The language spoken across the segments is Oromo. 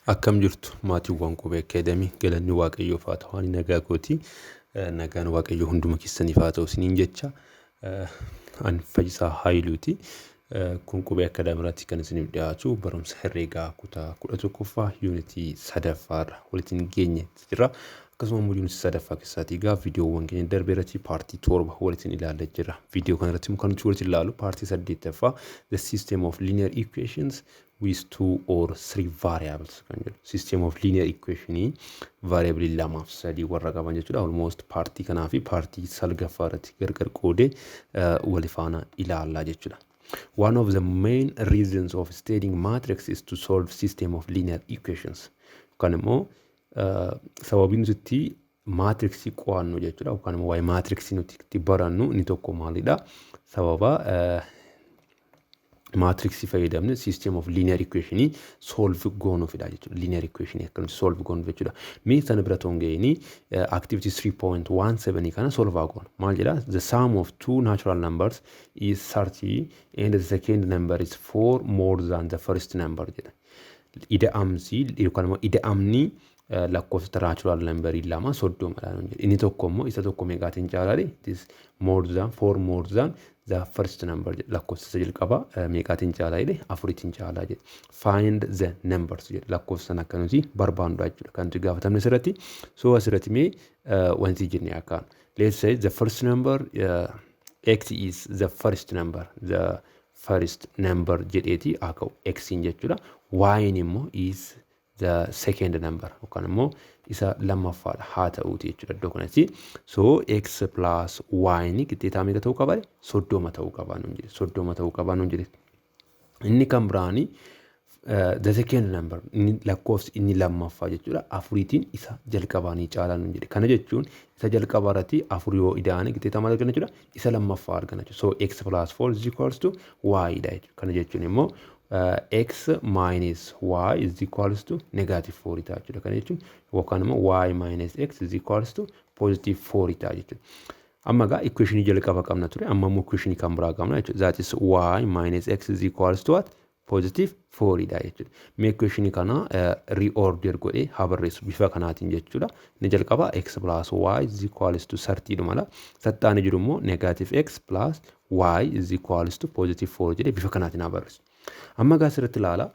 Akkam jirtu, maatiiwwan Qubee Academy? Galanni Waaqayyoof haa ta'u, ani nagaa kooti. Nagaan Waaqayyoo hunduma keessaniif haa ta'u isiniin jecha. Ani Fayyisaa Haayiluuti. Kun Qubee Academy irratti kan isiniif dhiyaatu barumsa herreegaa kutaa 11ffaa yuunitii sadaffaarra walitti geenye jira. Akkasuma immoo yuunitii sadaffaa keessaatii egaa viidiyoowwan keenya darbe irratti paartii 7 walitti ilaallee jira. Viidiyoo kana irratti kan nuti walitti ilaalu paartii saddeettaffaa, the system of linear equations with two or three variables kan jedhu, system of linear equationii variable lamaaf sadii warra qaban jechuudha. Almost paartii kanaa fi paartii salgaffaa irratti gargar qoodee wal faana ilaallaa jechuudha. One of the main reasons of studying matrix is to solve system of linear equations. Yookaan immoo sababii nuti itti maatriksii qo'annu jechuudha. Yookaan immoo waa'ee maatriksii nuti itti barannu inni tokko maalidha? Sababa maatriksii fayyadamne system of linear equationii solve goonuufidha jechuudha. Linear equationii akka nuti solve goonuuf jechuudha. Mee sana bira otoo hin ga'iini activity 3.17 kana solve haa goonu. Maal jedha? The sum of two natural numbers is 30 and the second number is 4 more than the first number jedha. Ida'amsi yookaan immoo ida'amni lakkoofsota natural numberii lama 30dha jedha. Inni tokko immoo isa tokko meeqaatiin caalaadhe? It is more than 4 more than the first number jedha. Lakkoofsa isa jalqabaa meeqaatiin caalaa jedhe? Afuriitiin caalaa jedhe. Find the numbers jedha. Lakkoofsa sana akka nuti barbaannudha jechuudha. Kan nuti gaafatamne asirratti. So asirratti mee wanti jennee akkaan. Let's say the first number, x is the first number. The first number jedheeti haa ka'u x jechuudha. Y immoo is the second number yookaan immoo isa lammaffaadha haa ta'uuti jechuudha iddoo kanatti. So x plus y ni qixxeetaa meeqa ta'uu qaba? 30 ta'uu qaba nuun jedhe. 30 ta'uu qaba nuun jedhe. Inni kan biraani the second number, inni lakkoofsi inni lammaffaa jechuudha, afuriitiin isa jalqabaa ni caalaa nuun jedhe. Kana jechuun isa jalqabaa irratti afur yoo ida'anii qixxeetaa maal arganna jechuudha? Isa lammaffaa arganna jechuudha. So x plus 4 is equals to y dha jechuudha. Kana jechuun immoo x minus y is equals to negative 4 ta'a jechuudha. Kana jechuun yookaan immoo y minus x is equals to positive 4 ta'a jechuudha. Amma egaa equationii jalqaba qabna ture, amma immoo equationii kan biraa qabna jechuudha. That is y minus x is equals to what? Positive 4 dha jechuudha. Mee equationii kana reorder godhee haa barreessu bifa kanaatiin jechuudha. Inni jalqaba x plus y is equals to 30 dhumala. Sattaani jiru immoo negative x plus y is equals to positive 4 jedhee bifa kanaatiin haa barreessu. Amma egaa asirratti ilaala.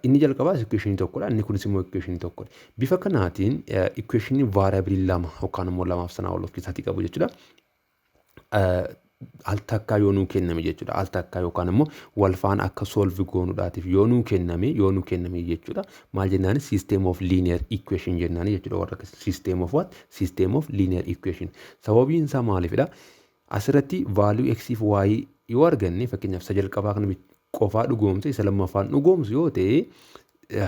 Inni jalqabaa equationii tokkodha. Inni kunis immoo equationii tokkodha. Bifa kanaatiin equationii variable lama yookaan immoo lamaaf sanaa ol of keessaatii qabu jechuudha. Al takkaa yoo nuu kenname jechuudha. Al takkaa yookaan immoo wal faana akka solve goonuudhaatiif yoo nuu kenname jechuudha. Maal jennaani? System of linear equation jennaani jechuudha. Warra akkasii system of what? System of linear equation. Sababiin isaa maalifidha? Asirratti value x fi y yoo arganne, fakkeenyaaf isa jalqabaa kana qofaa dhugoomse, isa lammaffaan dhugoomsu yoo ta'e,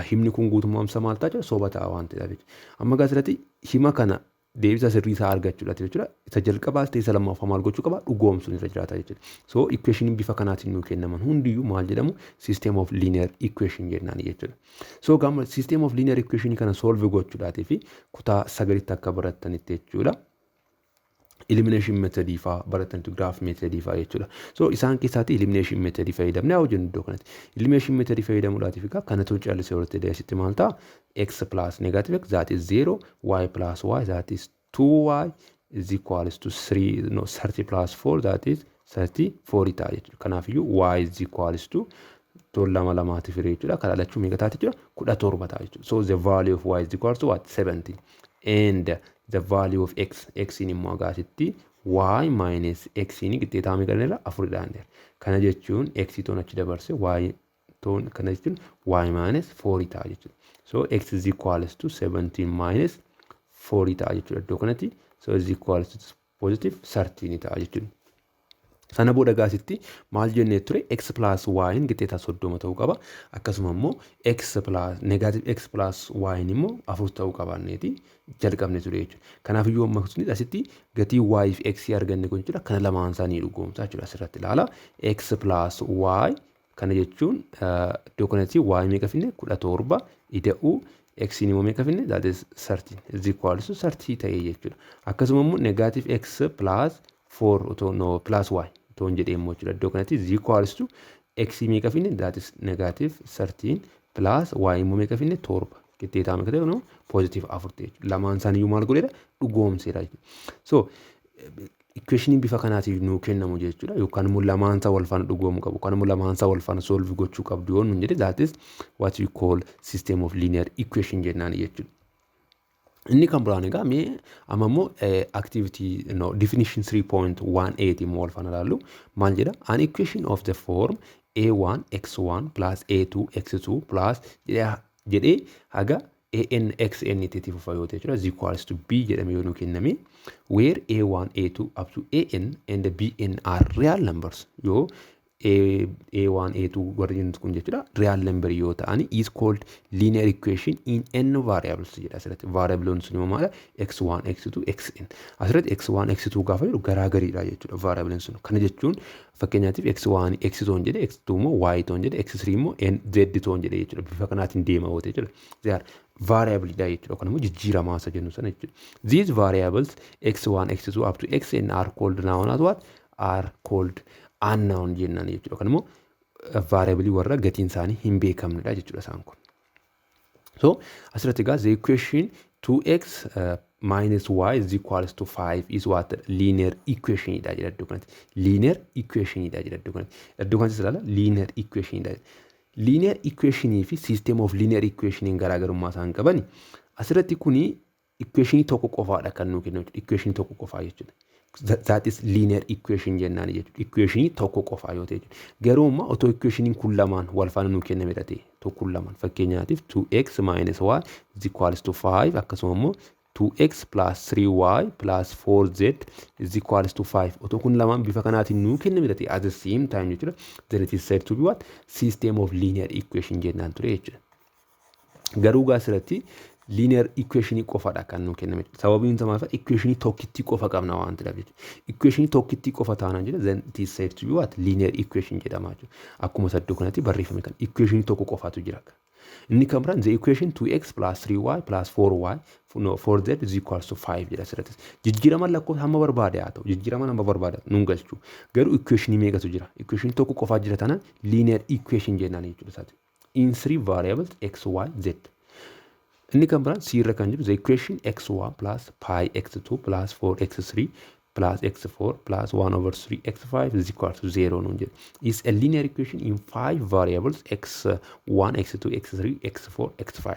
himni kun guutummaan isaa maal ta'a jechuudha? Soba ta'a waan ta'eef jechuudha. Amma egaa asirratti hima kana deebisa sirrii isaa argachuudhaaf jechuudha. Isa jalqabaas ta'e isa lammaffaa maal gochuu qaba? Dhugoomsuun irra jiraata jechuudha. So equation bifa kanaatiin nuu kennaman hundiyyuu maal jedhamu? System of linear equation jennaan jechuudha. So gama system of linear equation kana solve gochuudhaatii fi kutaa sagalitti akka barattanitti jechuudha. Elimination method faa baratanitu, graph method faa jechuudha. So isaan keessaatti elimination method fayyadamne haa hojjennu iddoo kanatti. Elimination method fayyadamuudhaatiif egaa kanatu callisee walitti asitti maal ta'a? X plus negative x, that is 0, y plus y, that is 2y, is equals to 3, no, 30 plus 4, that is 34 ta'a jechuudha. Kanaafiyyuu y is equals to toon lama lamaatiif hiree jechuudha. Karaa lachuu meeqa taati jechuudha? 17 ta'a jechuudha. So the value of y is equals to what? 17. And the value of x, x immoo agaasitti y minus x ni qixxeetaa meeqa dha? Afuridhaan dheera. Kana jechuun x toon achi dabarse y toon, kana jechuun y minus 4 ta'a jechuudha. So x is equals to 17 minus 4 ta'a jechuudha iddoo kanatti. So is equals to positive 13 ta'a jechuudha. Sana booda gaasitti maal jennee ture? X plus y qixxeetaa 30 ta'uu qaba. Akkasuma immoo x plus negative x plus y immoo afur ta'uu qabaanneeti jalqabne ture jechuudha. Kanaaf iyyuu amma sunis asitti gatii y fi x arganne kun jechuudha, kana lamaan isaanii dhugoomsa jechuudha asirratti ilaala. X plus y kana jechuun iddoo kanatti y meeqa finne? 17 ida'uu x immoo meeqa finne? That is 13 is equals to 30 ta'ee jechuudha. Akkasuma immoo negative x plus 4 otoo, no, plus y otoo hin jedhee immoo jechuudha, iddoo kanatti is equals to x meeqa finne? That is negative 13. Plus y immoo meeqa finne? Torba. Qixxeetaa meeqa ta'e? No, positive afur ta'e jechuudha. Lamaan isaaniiyyuu maal godheera? Dhugoomseera jechuudha. So equationiin bifa kanaatiin nuu kennamu jechuudha. Yookaan immoo lamaan isaa wal faana dhugoomuu qabu. Yookaan immoo lamaan isaa wal faana solve gochuu qabdu yoo nuun jedhe, that is what we call system of linear equation jennaan jechuudha. Inni kan biraan egaa mee amma immoo activity, no, definition 3.18 immoo wal faana ilaallu. Maal jedha? An equation of the form a1 x1 plus a2 x2 plus jedhee haga an xn itti fufa yoo ta'e jechuudha, is equals to b jedhame yoo nu kenname, where a1, a2 up to an and bn are real numbers, yoo a1, a2 warri jennu kun jechuudha real number yoo ta'an, is called linear equation in n variables jedha asirratti. Variableon sun immoo maala? X1, x2, xn. Asirratti x1, x2 gaafa jedhu garaagariidha jechuudha variableon sun. Kana jechuun fakkeenyaatiif x1 x2 jedhe, x2 immoo y2 jedhe, x3 immoo n z2 jedhe jechuudha. Bifa kanaatiin deema yoo ta'e jechuudha, they are variable dha jechuudha, yookaan immoo jijjiiramaa isa jennu sana jechuudha. These variables x1, x2 up to xn are called known as what? Are called unknown jennaan jechuudha. Yookaan immoo variable warra gatiin isaanii hin beekamnedha jechuudha isaan kun. So asirratti egaa the equation 2x minus y is equals to 5 is what? Linear equation dha jedha iddoo kanatti. Linear equation dha jedha iddoo kanatti. Iddoo kanatti ilaala, linear equation dha. Linear equation fi system of linear equation garaagarummaa isaan qabani. Asirratti kuni equation tokko qofaadha kan nuu kennu, equation tokko qofaa jechuudha. That is linear equation jennaan jechuudha. Equation tokko qofaa yoo ta'e jechuudha. Garuu immoo otoo equationiin kun lamaan wal faana nuu kenname ta'e, tokko lamaan, fakkeenyaatiif 2x minus y is equals to 5, akkasuma immoo 2x plus 3y plus 4z is equals to 5, otoo kun lamaan bifa kanaatiin nuu kenname ta'e at the same time jechuudha, then it is said to be what? System of linear equation jennaan ture jechuudha. Garuu gaa asirratti linear equationii qofadha kan nuu kenname. Sababiin isaa maal? Equationii tokkittii qofa qabna waan ta'eef jechuudha. Equationii tokkittii qofa taanaan jedha, then it is said to be what? Linear equation jedhama jechuudha. Akkuma iddoo kanatti barreeffame kan equationii tokko qofaatu jira. Inni kan biraan the equation 2x plus 3y plus 4y, no, 4z is equals to 5 jedha asirratti. Jijjiirama lakkoofsa hamma barbaade haa ta'u, jijjiirama hamma barbaade nuun galchu. Garuu equationii meeqatu jira? Equationii tokko qofaa jira taanaan linear equation jennaan jechuudha isaati. In three variables x, y, z. Inni kan biraan C irra kan jiru the equation x1 plus pi x2 plus 4x3 plus x4 plus 1 over 3 x5 is equal to 0 nuun jedhu is a linear equation in five variables x1, x2, x3, x4, x5.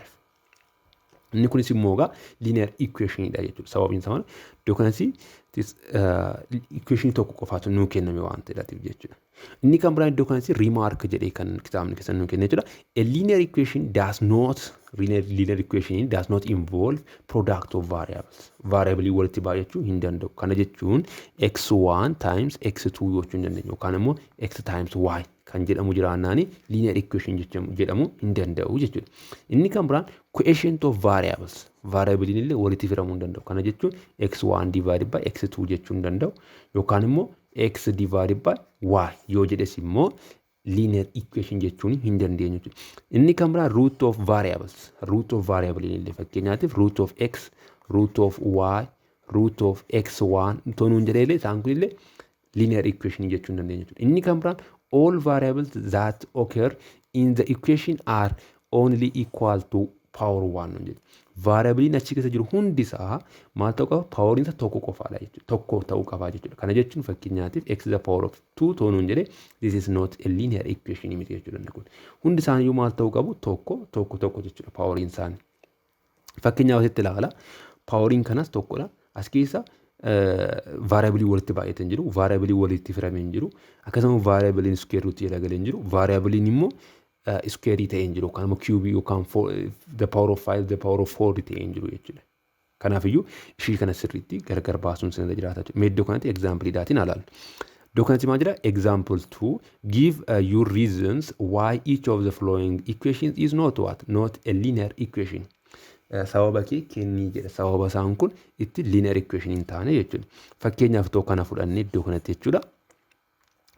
Inni kunis immoo egaa linear equation dha jechuudha. Sababiin isaa maal? Iddoo kanatti equation tokko qofaatu nuu kenname waan ta'eef jechuudha. Inni kan biraan iddoo kanatti remark jedhee kan kitaabni keessan nuu kenne jechuudha. A linear equation does not linear equation does not involve product of variables. Variable walitti baay'achuu hin danda'u. Kana jechuun x1 times x2 gochuu hin dandeenyu yookaan immoo x times y kan jedhamu jiraannaani linear equation jedhamu hin danda'u jechuudha. Inni kan biraan quotient of variables. Variableiin illee walitti firamuu hin danda'u. Kana jechuun x1 divided by x2 jechuu hin danda'u yookaan immoo x divided by y yoo jedhes immoo linear equation jechuun hin dandeenyu jechuudha. Inni kan biraa root of variables. Root of variable illee fakkeenyaatiif root of x, root of y, root of x1 tonuun jedhee illee isaan kun illee linear equation jechuu hin dandeenyu jechuudha. Inni kan biraan all variables that occur in the equation are only equal to power 1 jedhe. Variableiin achi keessa jiru hundi isaa maal ta'uu qaba? Poweriin isaa tokko qofaadha jechuudha. Tokko ta'uu qaba jechuudha. Kana jechuun fakkeenyaatiif x the power of 2 toonuun jedhe, this is not a linear equation miti jechuudha inni kun. Hundi isaaniiyyuu maal ta'uu qabu? Tokko tokko tokko jechuudha poweriin isaanii. Fakkeenyaaf asitti ilaala. Poweriin kanas tokkodha. As keessa variableii walitti baay'atee hin jiru. Variableii walitti firamee hin jiru. Akkasuma variableiin square root jala galee hin jiru. Variableiin immoo square ta'ee hin jiru yookaan immoo cube yookaan the power of 5, the power of 4 ta'ee hin jiru jechuudha. Kanaafiyyuu ishii kana sirriitti gargar baasuun sinirra jiraata jechuudha. Mee iddoo kanatti exampleiidhaatiin ilaallu. Iddoo kanatti maal jedha? Example 2, give your reasons why each of the following equations is not what? Not a linear equation. Sababa kee kennii jedha. Sababa isaan kun itti linear equation hin taane jechuudha. Fakkeenyaaf tokko kana fudhannee iddoo kanatti jechuudha.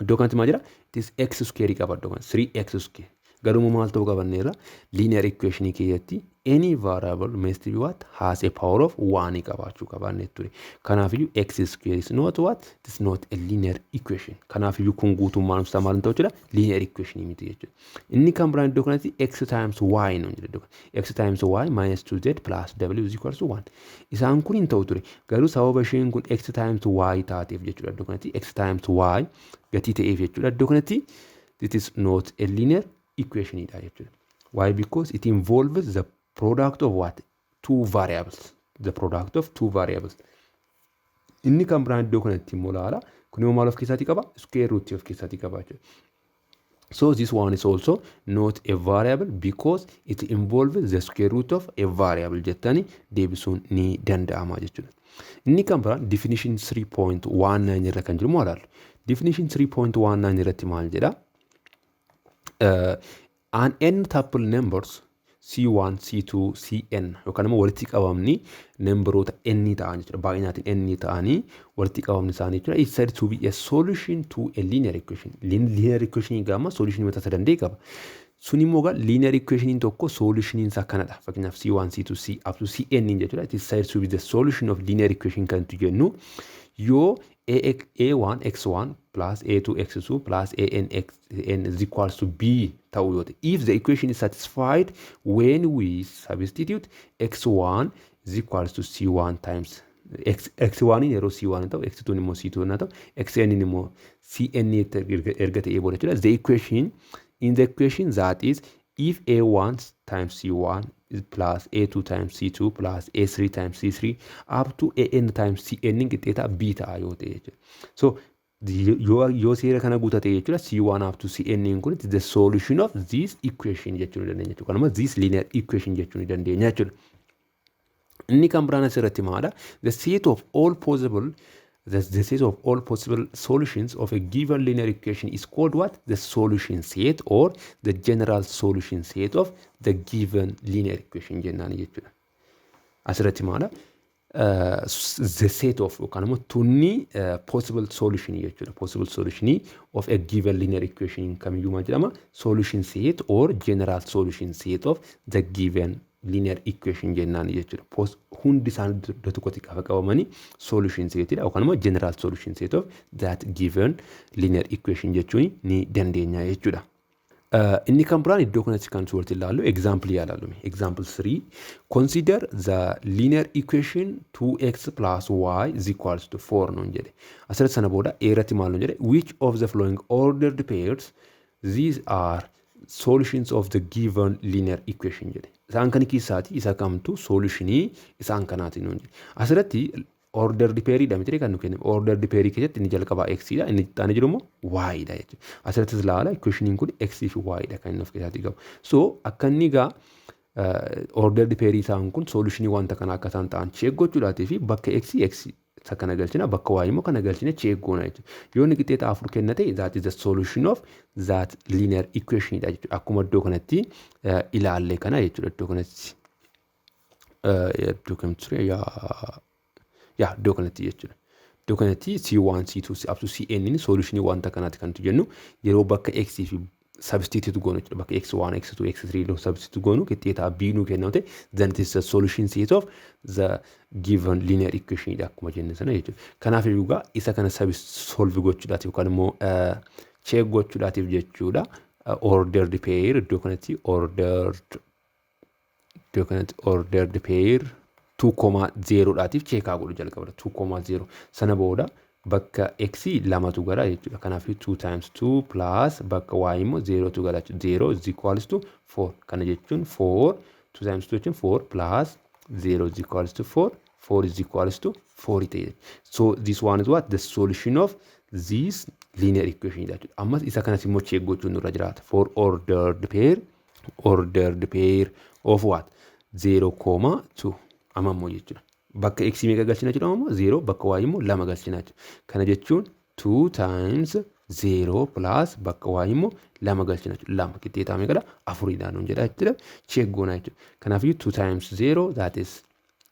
Iddoo kanatti maal jira? It is x square qaba iddoo kana, 3x square. Garuu maal ta'uu qabanneerra? Linear equation keessatti Any variable must be what? Has a power of 1 qabaachuu qabaannee ture. Kanaafiyyuu x square is not what? It is not a linear equation. Kanaafiyyuu kun guutummaan ibsaa maal ta'u jechuudha? Linear equation miti jechuudha. Inni kan biraan iddoo kanatti x times y nuun jedha iddoo kana. X times y minus 2z plus w is equals to 1. Isaan kun hin ta'u ture. Garuu sababa isheen kun x times y taateef jechuudha, iddoo kanatti x times y gatii ta'eef jechuudha. Iddoo kanatti it is not a linear equation dha jechuudha. Why? Because it involves the product of what? Two variables. The product of two variables. Inni kan biraan iddoo kanatti immoo ilaala. Kun immoo maal of keessaatii qaba? Square root of keessaatii qaba jechuudha. So this one is also not a variable because it involves the square root of a variable jettanii deebisuun ni danda'ama jechuudha. Inni kan biraan definition 3.19 irra kan jiru moo ilaallu. Definition 3.19 irratti maal jedha? An n tuple numbers C1, C2, Cn yookaan immoo walitti qabamni numberoota n ta'an jechuudha. Baay'inaatiin n ta'anii walitti qabamni isaanii jechuudha. It's said to be a solution to a linear equation. Linear equation gama solution mataa isaa danda'e qaba. Sun immoo egaa linear equation tokko solution isaa kanadha. Fakkeenyaaf C1, C2, C up to Cn jechuudha. It is said to be the solution of linear equation kan nuti jennu yoo A1 x1 plus A2 x2 plus AN x n is equals to B ta'uu yoo ta'e, if the equation is satisfied when we substitute x1 is equals to c1 times x, x1 yeroo c1 ta'u, x2 immoo c2 na ta'u, xn immoo cn erga ta'ee booda jechuudha. The equation in the equation, that is, if a1 times c1 is plus a2 times c2 plus a3 times c3 up to an times cn qixxeeta b ta'a yoo ta'e jechuudha. So yoo seera kana guutate jechuudha, c1 up to cn kun the solution of this equation jechuu ni dandeenya jechuudha. Kanuma this linear equation jechuu ni dandeenya jechuudha. Inni kan biraan asirratti maadha? The set of all possible solutions of a given linear equation is called what? The solution set or the general solution set of the given linear equation jennaan jechuudha. Asirratti maadha? The set of yookaan immoo tunni possible solution jechuudha. Possible solution of a given linear equation kamiyyuu maal jedhama? Solution set or general solution set of the given linear equation jennaan jechuudha. Hundi isaanii iddoo tokkotti qaba qabamanii solution setidha yookaan immoo general solution set of that given linear equation jechuun ni dandeenya jechuudha. Inni kan biraan iddoo kanatti kan suuratti ilaallu example ilaallu. Example 3: consider the linear equation 2x plus y is equals to 4 nuun jedhe. Asirratti sana booda eeratti maal nuun jedhe? Which of the following ordered pairs, these are solutions of the given linear equation jedhe. Isaan kana keessaati isa kamtu solutionii isaan kanaati nuun jedhe. Asirratti ordered pairidha miti kan nu kenname? Ordered pairii keessatti inni jalqabaa x dha, inni itti aanee jiru immoo y dha jechuudha. Asirrattis ilaala, equationiin kun x fi y dha kan inni of keessatti qabu. So akka inni egaa ordered pairii isaan kun solutionii wanta kana akka isaan ta'an check gochuudhaatii fi bakka x x isa kana galchina, bakka y immoo kana galchina check goona jechuudha. Yoo inni qixxeeta afur kenna ta'e, that is the solution of that linear equation dha jechuudha. Akkuma iddoo kanatti ilaalle kana jechuudha. Iddoo kanatti, iddoo kamtu ture? Yaa, iddoo kanatti jechuudha. Iddoo kanatti C1, C2, up to Cn solutionii wanta kanaati kan nuti jennu yeroo bakka x fi substitute goonu jechuudha. Bakka x1, x2, x3 yeroo substitute goonu qixxeetaa b nuu kenna ta'e, then it is the solution set of the given linear equation dha akkuma jenne sana jechuudha. Kanaaf egaa isa kana solve gochuudhaatiif yookaan immoo check gochuudhaatiif jechuudha. Ordered pair iddoo kanatti, ordered, iddoo kanatti ordered pair 2,0 dhaatiif checkaa godhu jalqaba. 2,0 sana booda bakka x lamatu gala jechuudha. Kanaaf 2 times 2 plus bakka y immoo 0tu gala jechuudha. 0 is equals to 4. Kana jechuun 4, 2 times 2 jechuun 4 plus 0 is equals to 4. 4 is equals to 4 ta'e. So this one is what? The solution of this linear equation jechuudha. Ammas isa kanas immoo check gochuun nurra jiraata. For ordered pair of what? 0, 2 amma immoo jechuudha. Bakka x meeqa galchina jechuudha? Ammoo 0, bakka y immoo lama galchina jechuudha. Kana jechuun 2 times 0 plus bakka y immoo lama galchina jechuudha. Lama qixxeetaa meeqadha? Afuridha nuun jedha jechuudha. Check goona jechuudha. Kanaafiyyuu 2 times 0, that is,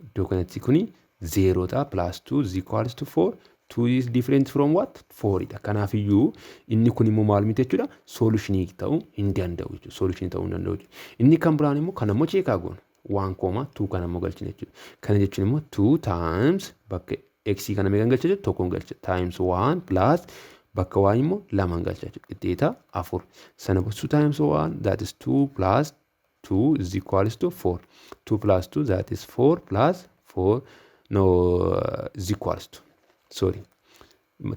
iddoo kanatti kuni 0 ta'a, plus 2 is equals to 4. 2 is different from what? 4 dha. Kanaafiyyuu inni kun immoo maal miti jechuudha? Solutionii ta'uu hin danda'u jechuudha. Solutionii ta'uu hin danda'u jechuudha. Inni kan biraan immoo kan ammoo checkaa goona. 1 comma 2 kana immoo galchina jechuudha. Kana jechuun immoo 2 times bakka x kana meeqan galcha jechuudha? Tokkoon galcha. Times 1 plus bakka y immoo lamaan galcha jechuudha. Qixxeeta afur. Sana 2 times 1, that is 2, plus 2 is equals to 4. 2 plus 2, that is 4, plus 4, no, is equals to, sorry,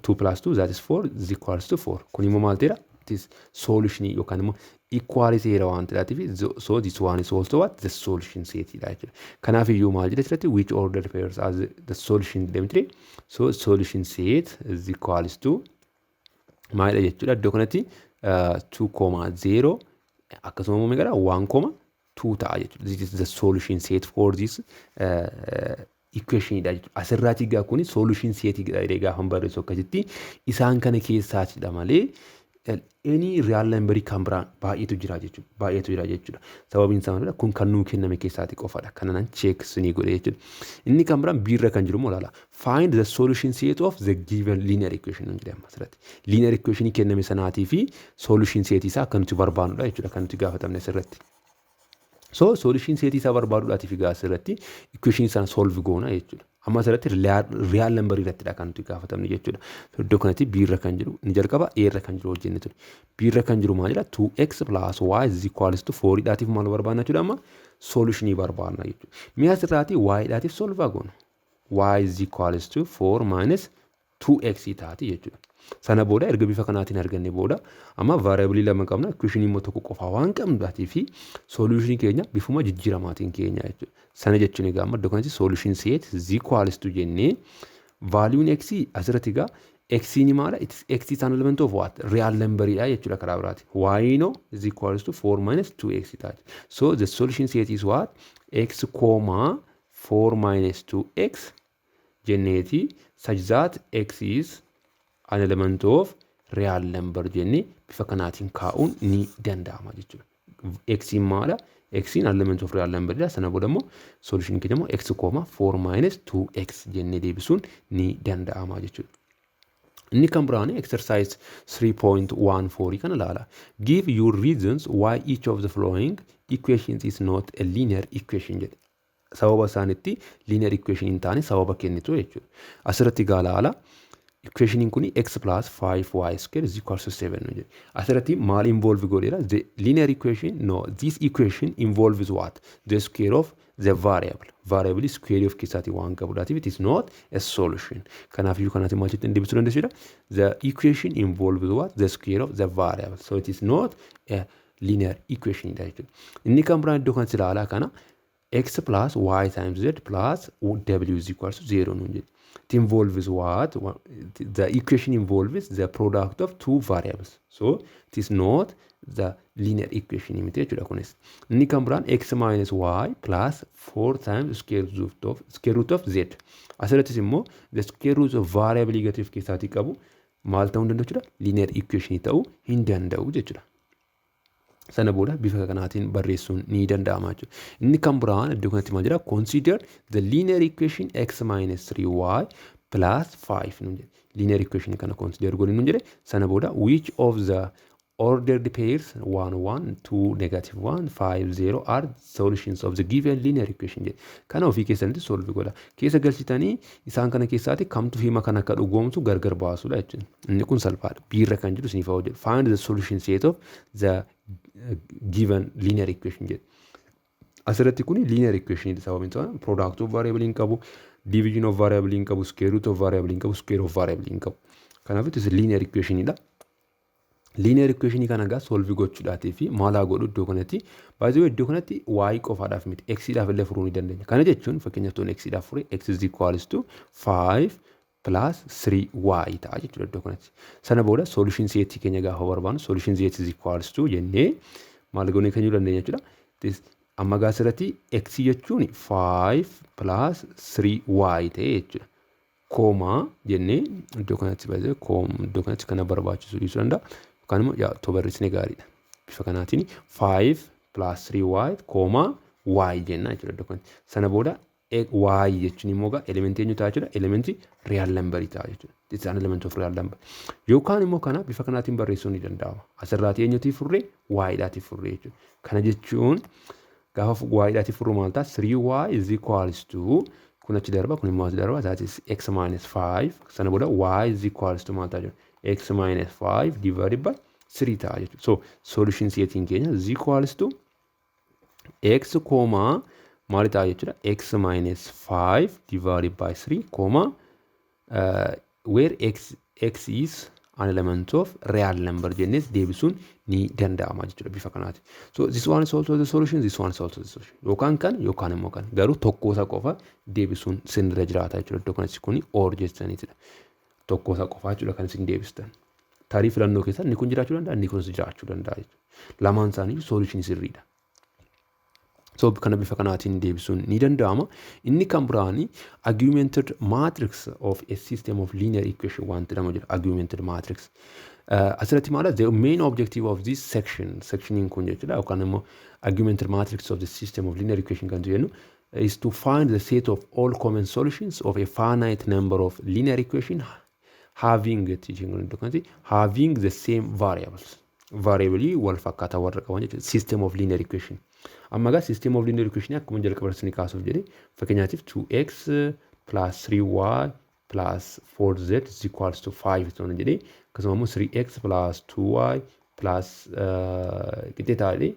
2 plus 2, that is 4, is equals to 4. Kun immoo maal ta'eera? It is solution yookaan immoo equality ta'eera waan ta'eef, so this one is also what? The solution set dha jechuudha. Kanaaf iyyuu maal jedha asirratti? Which order pairs as the solution jedhamti. So solution set is equals to maalidha jechuudha? Iddoo kanatti 2 comma 0, akkasuma immoo meeqadha? 1 comma 2 ta'a jechuudha. This is the solution set for this equation dha jechuudha. Asirraati egaa kuni solution set jedhee gaafa barreessu akkasitti isaan kana keessaatidha malee any real number kan biraan baay'eetu jira jechuudha. Baay'eetu jira jechuudha. Sababiin isaa maalidha? Kun kan nuu kenname keessaati qofadha. Kana nan check sinii godhe jechuudha. Inni kan biraan biirra kan jiru immoo ilaala. Find the solution set of the given linear equation nun jedhama asirratti. Linear equation kenname sanaatii fi solution set isaa akka nuti barbaannudha jechuudha. Kan nuti gaafatamne asirratti. So solution set isaa barbaaduudhaatiif egaa asirratti equation sana solve goona jechuudha. Amma asirratti real number irrattidha kan nuti gaafatamne jechuudha. Iddoo kanatti biirra kan jiru ni jalqaba, A irra kan jiru hojjenne ture. B irra kan jiru maal jedha? 2x plus y is equals to 4 dhaatiif maal barbaadna jechuudha? Amma solutionii barbaadna jechuudha. Mi'a asirraati y dhaatiif solve goona. Y is equals to 4 minus 2x taati jechuudha. Sana booda erga bifa kanaatiin arganne booda, amma variable lama qabna, equation immoo tokko qofaa waan qabnuudhaatii fi solution keenya bifuma jijjiiramaatiin keenya jechuudha. Sana jechuun egaa amma iddoo kanatti solution set is equals to jennee, valuun x asirratti egaa x ni maala? It is x is an element of what? Real number dha jechuudha karaa biraati. Y no is equals to 4 minus 2x taati. So the solution set is what? X comma 4 minus 2x jenneeti, such that x is an element of real number jennee bifa kanaatiin kaa'uun ni danda'ama jechuudha. X maala? X an element of real number dha. Sana booda immoo solution keenya immoo x comma 4 minus 2x jennee deebisuun ni danda'ama jechuudha. Inni kan biraan exercise 3.14 kana ilaala. Give your reasons why each of the following equations is not a linear equation jedhe. Sababa isaanitti linear equation hin taane sababa kennitu jechuudha. Asirratti gaa ilaala. Equationiin kun x plus 5y square is equals to 7 nu jedhe. Asirratti maal involve godheera? The linear equation, no, this equation involves what? The square of the variable. Variable square of keessaatii waan qabuudhaatiif it is not a solution. Kanaafiyyuu kanaatti maal jettanii deebisuu dandeessuudha? The equation involves what? The square of the variable. So it is not a linear equation dha jechuudha. Inni kan biraan iddoo kanatti ilaalaa kana, x plus y times z plus w is equals to 0 nuun jedhe. It involves what? The equation involves the product of two variables. So it is not the linear equation miti jechuudha kunis. Inni kan biraan x minus y plus 4 times square root of z. Asirrattis immoo the square root of variable gatii of keessaatii qabu maal ta'uu hin danda'u jechuudha? Linear equation ta'uu hin danda'u jechuudha. Sana booda bifa kanaatiin barreessuun ni danda'ama jechuudha. Inni kan biraan iddoo kanatti maal jedha? Consider the linear equation x minus 3y plus 5 nuun jedhe. Linear equation kana consider godhi nuun jedhe. Sana booda which of the ordered pairs 1 1 2 negative 1 5 0 are solutions of the given linear equation jedhe. Kana ofii keessanitti solve godha. Keessa galchitanii isaan kana keessaati kamtu hima kana akka dhugoomsu gargar baasuudha jechuudha. Inni kun salphaadha. Biirra kan jiru isiniif hojjetu. Find the solution set of the given linear equation jedhe. Asirratti kuni linear equation sababiin isaa product of variable hin qabu, division of variable hin qabu, square root of variable hin qabu, square of variable hin qabu. Kanaaf it is linear equation dha. Linear equation kana egaa solve gochuudhaatii fi maal haa godhu iddoo kanatti? Baay'ee iddoo kanatti y qofaadhaaf miti, x dhaaf illee furuu ni dandeenya. Kana jechuun fakkeenyaaf toon x dhaaf fure, x is equals to 5 plus 3y ta'a jechuudha iddoo kanatti. Sana booda solution set keenya gaafa barbaannu, solution set is equals to jennee maal goonee kennuu dandeenya jechuudha. Amma gaa asirratti x jechuun 5 plus 3y ta'e jechuudha. Comma jennee iddoo kanatti baay'ee iddoo kanatti kana barbaachisu dhiisuu danda'a. Yookaan immoo yaa otoo barreessine gaariidha. Bifa kanaatiin 5 plus 3y comma y jenna jechuudha iddoo kanatti. Sana booda y jechuun immoo gaa elementii eenyu ta'a jechuudha? Elementii real number ta'a jechuudha. It's an element of real number. Yookaan immoo kana bifa kanaatiin barreessuun ni danda'ama. Asirraatii eenyutiif furree? Y dhaatiif furree jechuudha. Kana jechuun Gaafa y dhaatiif furru maal ta'a? 3y is equals to, kun achi darba, kun immoo as darba, that is x minus 5. Sana booda y is equals to maal ta'a jechuudha? X minus 5 divided by 3 ta'a jechuudha. So solution setiin keenya is equals to x comma maali ta'a jechuudha? X minus 5 divided by 3 comma where x is an element of real number jennees deebisuun ni danda'ama jechuudha bifa kanaati. So this one is also the solution, this one is also the solution. Yookaan kan yookaan immoo kan, garuu tokko isa qofa deebisuun sinirra jiraata jechuudha. Iddoo kanatti kuni or jechaniitidha. Tokko isa qofa jechuudha kan isin deebistan. Tarii filannoo keessa inni kun jiraachuu danda'a, inni kunis jiraachuu danda'a jechuudha. Lamaan isaanii solution sirriidha. So kana bifa kanaatiin deebisuun ni danda'ama. Inni kan biraani augmented matrix of a system of linear equation wanti jedhamu jira. Augmented matrix. Asirratti maala, the main objective of this section, sectioniin kun jechuudha, yookaan immoo augmented matrix of the system of linear equation kan jennu, is to find the set of all common solutions of a finite number of linear equation having, having the same variables. Variable wal fakkaataa warra qaban jechuudha. System of linear equation. Amma egaa system of linear equation akkuma jalqaba irratti kaasuuf jedhe, fakkeenyaatiif 2x plus 3y plus 4z is equals to 5 ta'uu jedhee, akkasuma immoo 3x plus 2y plus qixxee taa'ee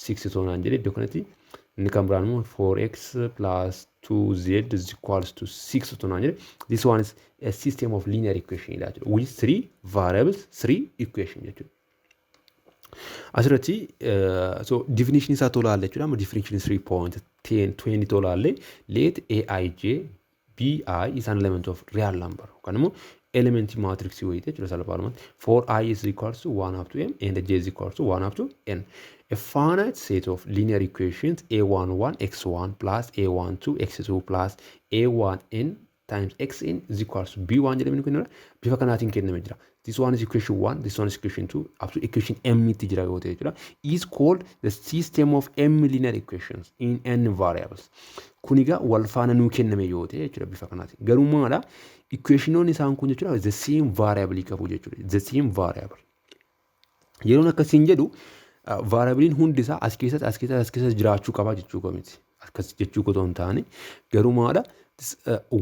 6 ta'uu jedhee, iddoo kanatti inni kan biraan immoo 4x plus 2z is equals to 6 ta'uu jedhe. This one is a system of linear equation dha jechuudha, with three variables, three equation jechuudha. Asirratti so definition isaa tolaalle jechuudha. Amma definition 3.10 20 tolaalle, let aij bi is an element of real number yookaan immoo element matrix wayiiti jechuudha salphaadhumatti. For I is equals to 1 up to m and j is equals to 1 up to n. A finite set of linear equations a11 x1 plus a12 x2 plus a1n times xn is equals to b1 jedhamee kennudha. Bifa kanaatiin kennamee jira. This one is equation 1, this one is equation 2, up to equation m itti jira yoo ta'e jechuudha. Is called the system of m linear equations in n variables. Kun egaa wal faana nuu kenname yoo ta'e jechuudha bifa kanaatiin. Garuu maadha? Equationoonni isaan kun jechuudha the same variable qabu jechuudha. The same variable. Yeroon akkasiin jedhu, variableiin hundi isaa as keessatti, as keessatti, as keessatti jiraachuu qaba jechuu miti. Akkas jechuu otoo hin taane, garuu maadha,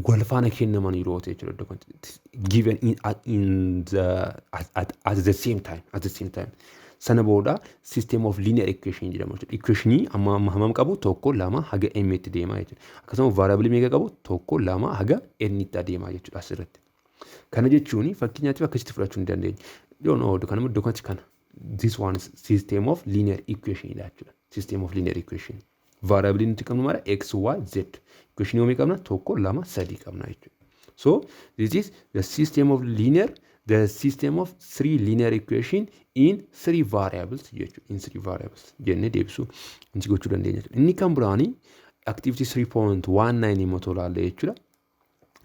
wal faana kennaman yeroo ta'e jechuudha iddoo kanatti. Given in the at the same time, at the same time. Sana booda system of linear equation jedhama jechuudha. Equationii amma hammam qabu? Tokko, lama haga m itti deemaa jechuudha. Akkasuma variable meeqa qabu? Tokko, lama haga n itti adeemaa jechuudha asirratti. Kana jechuun fakkeenyaatiif akkasitti fudhachuu ni dandeenya. Yoo no kana iddoo kanatti kana. This one is system of linear equation dha jechuudha. System of linear equation. Variable nuti qabnu maala? X, y, z. Equation yoomii qabna? Tokko, lama, sadii qabna jechuudha. So this is the system of three linear equation in three variables jechuudha. In three variables jennee deebisuu insi gochuu dandeenya jechuudha. Inni kan biraanii activity 3.19 immoo tolaalle jechuudha.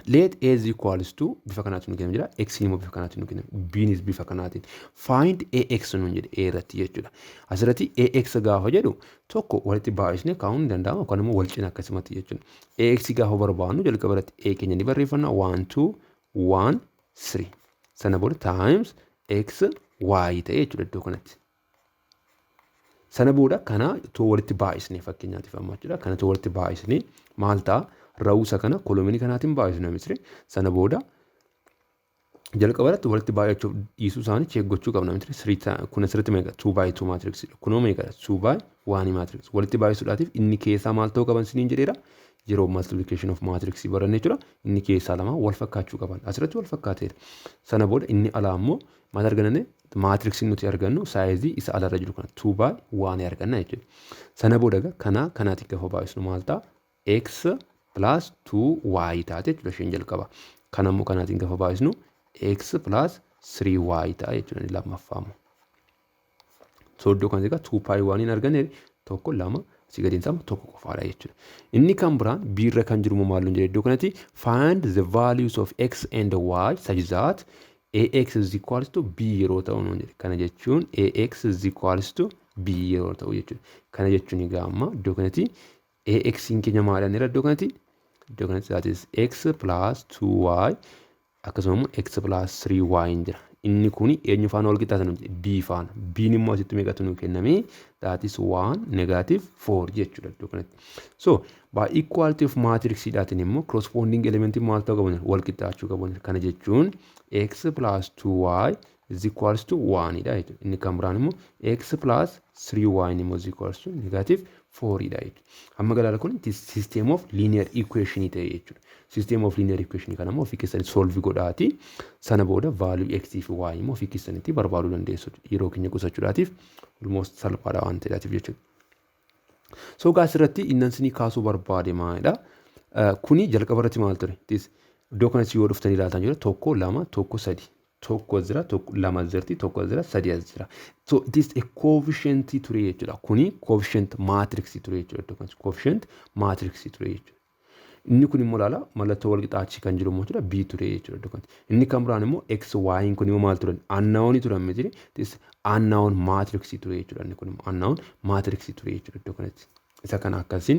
Let A is equals to bifa kanaatiin nu kenname jira. X immoo bifa kanaatiin nu kenname. B nis bifa kanaatiin. Find AX nuun jedhe A irratti jechuudha. Asirratti AX gaafa jedhu, tokko walitti baay'isnee kaa'uun ni danda'ama yookaan immoo wal cina akkasumatti jechuudha. AX gaafa barbaadnu, jalqaba irratti A keenya ni barreeffanna, 1 2 1 3. Sana booda times X Y ta'e jechuudha iddoo kanatti. Sana booda kana too walitti baay'isnee, fakkeenyaatiif amma jechuudha. Kana too walitti baay'isnee maal ta'a? Rowusa kana columnii kanaatiin baay'isna misire. Sana booda jalqaba irratti walitti baay'achuuf dhiisuu isaanii check gochuu qabna misire. Kun asirratti meeqa? 2 by 2 matrix. Kunoo meeqa? 2 by 1 matrix. Walitti baay'isuudhaatiif inni keessaa maal ta'uu qaban siniin jedheera. Yeroo multiplication of matrix baranne jechuudha. Inni keessaa lama wal fakkaachuu qaban. Asirratti wal fakkaateera. Sana booda inni alaa immoo maal arganne? Matrixiin nuti argannu sizeii isa alarra jiru kana 2 by 1 arganna jechuudha. Sana booda kana kanaatti gaafa baay'isnu maal ta'a? X plus 2y taate jechuudha isheen jalqaba. Kana immoo kanaatiin gaafa baay'isnu x plus 3y ta'a jechuudha inni lammaffaa immoo. So iddoo kanatti egaa 2 by 1 hin arganne, tokko, lama, asii gadiin isaa tokko qofaadha jechuudha. Inni kan biraan B irra kan jiru immoo maal nuun jedhe iddoo kanatti? Find the values of x and y such that ax is equals to b yeroo ta'u nuun jedhe. Kana jechuun ax is equals to b yeroo ta'u jechuudha. Kana jechuun egaa amma iddoo kanatti ax keenya maal jedha iddoo kanatti? Iddoo kanatti that is x plus 2y, akkasuma immoo x plus 3y hin jira. Inni kuni eenyu faana wal qixxaata nuti? B faana. B'n immoo asitti meeqatu nuu kenname? That is 1 negative 4 jechuudha iddoo kanatti. So by equality of matrix dhaatiin immoo corresponding element maal ta'uu qabu? Wal qixxaachuu qabu. Kana jechuun x plus 2y is equals to 1 dha jechuudha. Inni kan biraan immoo x plus 3y immoo is equals to negative 4 dha jechuudha. Amma galaala kun system of linear equation ta'e jechuudha. System of linear equation kana immoo ofii keessanii solve godhaati. Sana booda value x fi y immoo ofii keessanitti barbaaduu dandeessu. Yeroo keenya qusachuudhaatiif almost salphaadha waan ta'eef jechuudha. So gaa asirratti inni isinii kaasuu barbaade maalidha? Kuni jalqaba irratti maal ture? Iddoo kanatti yoo dhuftanii ilaaltan jira tokko, lama, tokko, sadi. Tokko jira, tokko, lama jirti, tokko jira, sadi as jira. So it is a coefficient ture jechuudha. Kuni coefficient matrix ture jechuudha. Iddoo kanatti coefficient matrix ture jechuudha. Inni kun immoo ilaala, mallattoo wal qixaachii kan jiru immoo jechuudha B ture jechuudha iddoo kanatti. Inni kan biraan immoo X Y kun immoo maal turan? Unknown turan miti. It is unknown matrix ture jechuudha. Inni kun immoo unknown matrix ture jechuudha iddoo kanatti. Isa kana akkasiin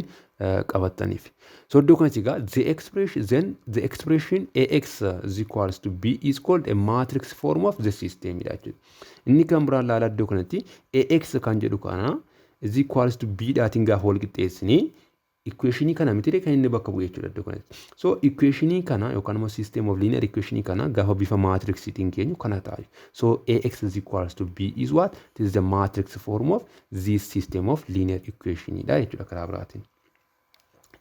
qabattaniif. So iddoo kanatti egaa the expression then the expression AX is equals to B is called a matrix form of the system dha jechuudha. Inni kan biraan laala, iddoo kanatti AX kan jedhu kana is equals to B dhaatiin gaafa wal qixxeessinee equationii kana miti kan inni bakka bu'e jechuudha iddoo kanatti. So equationii kana yookaan immoo system of linear equationii kana gaafa bifa matrixiitiin keenyu kana ta'a. So AX is equals to B is what? It is the matrix form of this system of linear equation dha jechuudha karaa biraatiin.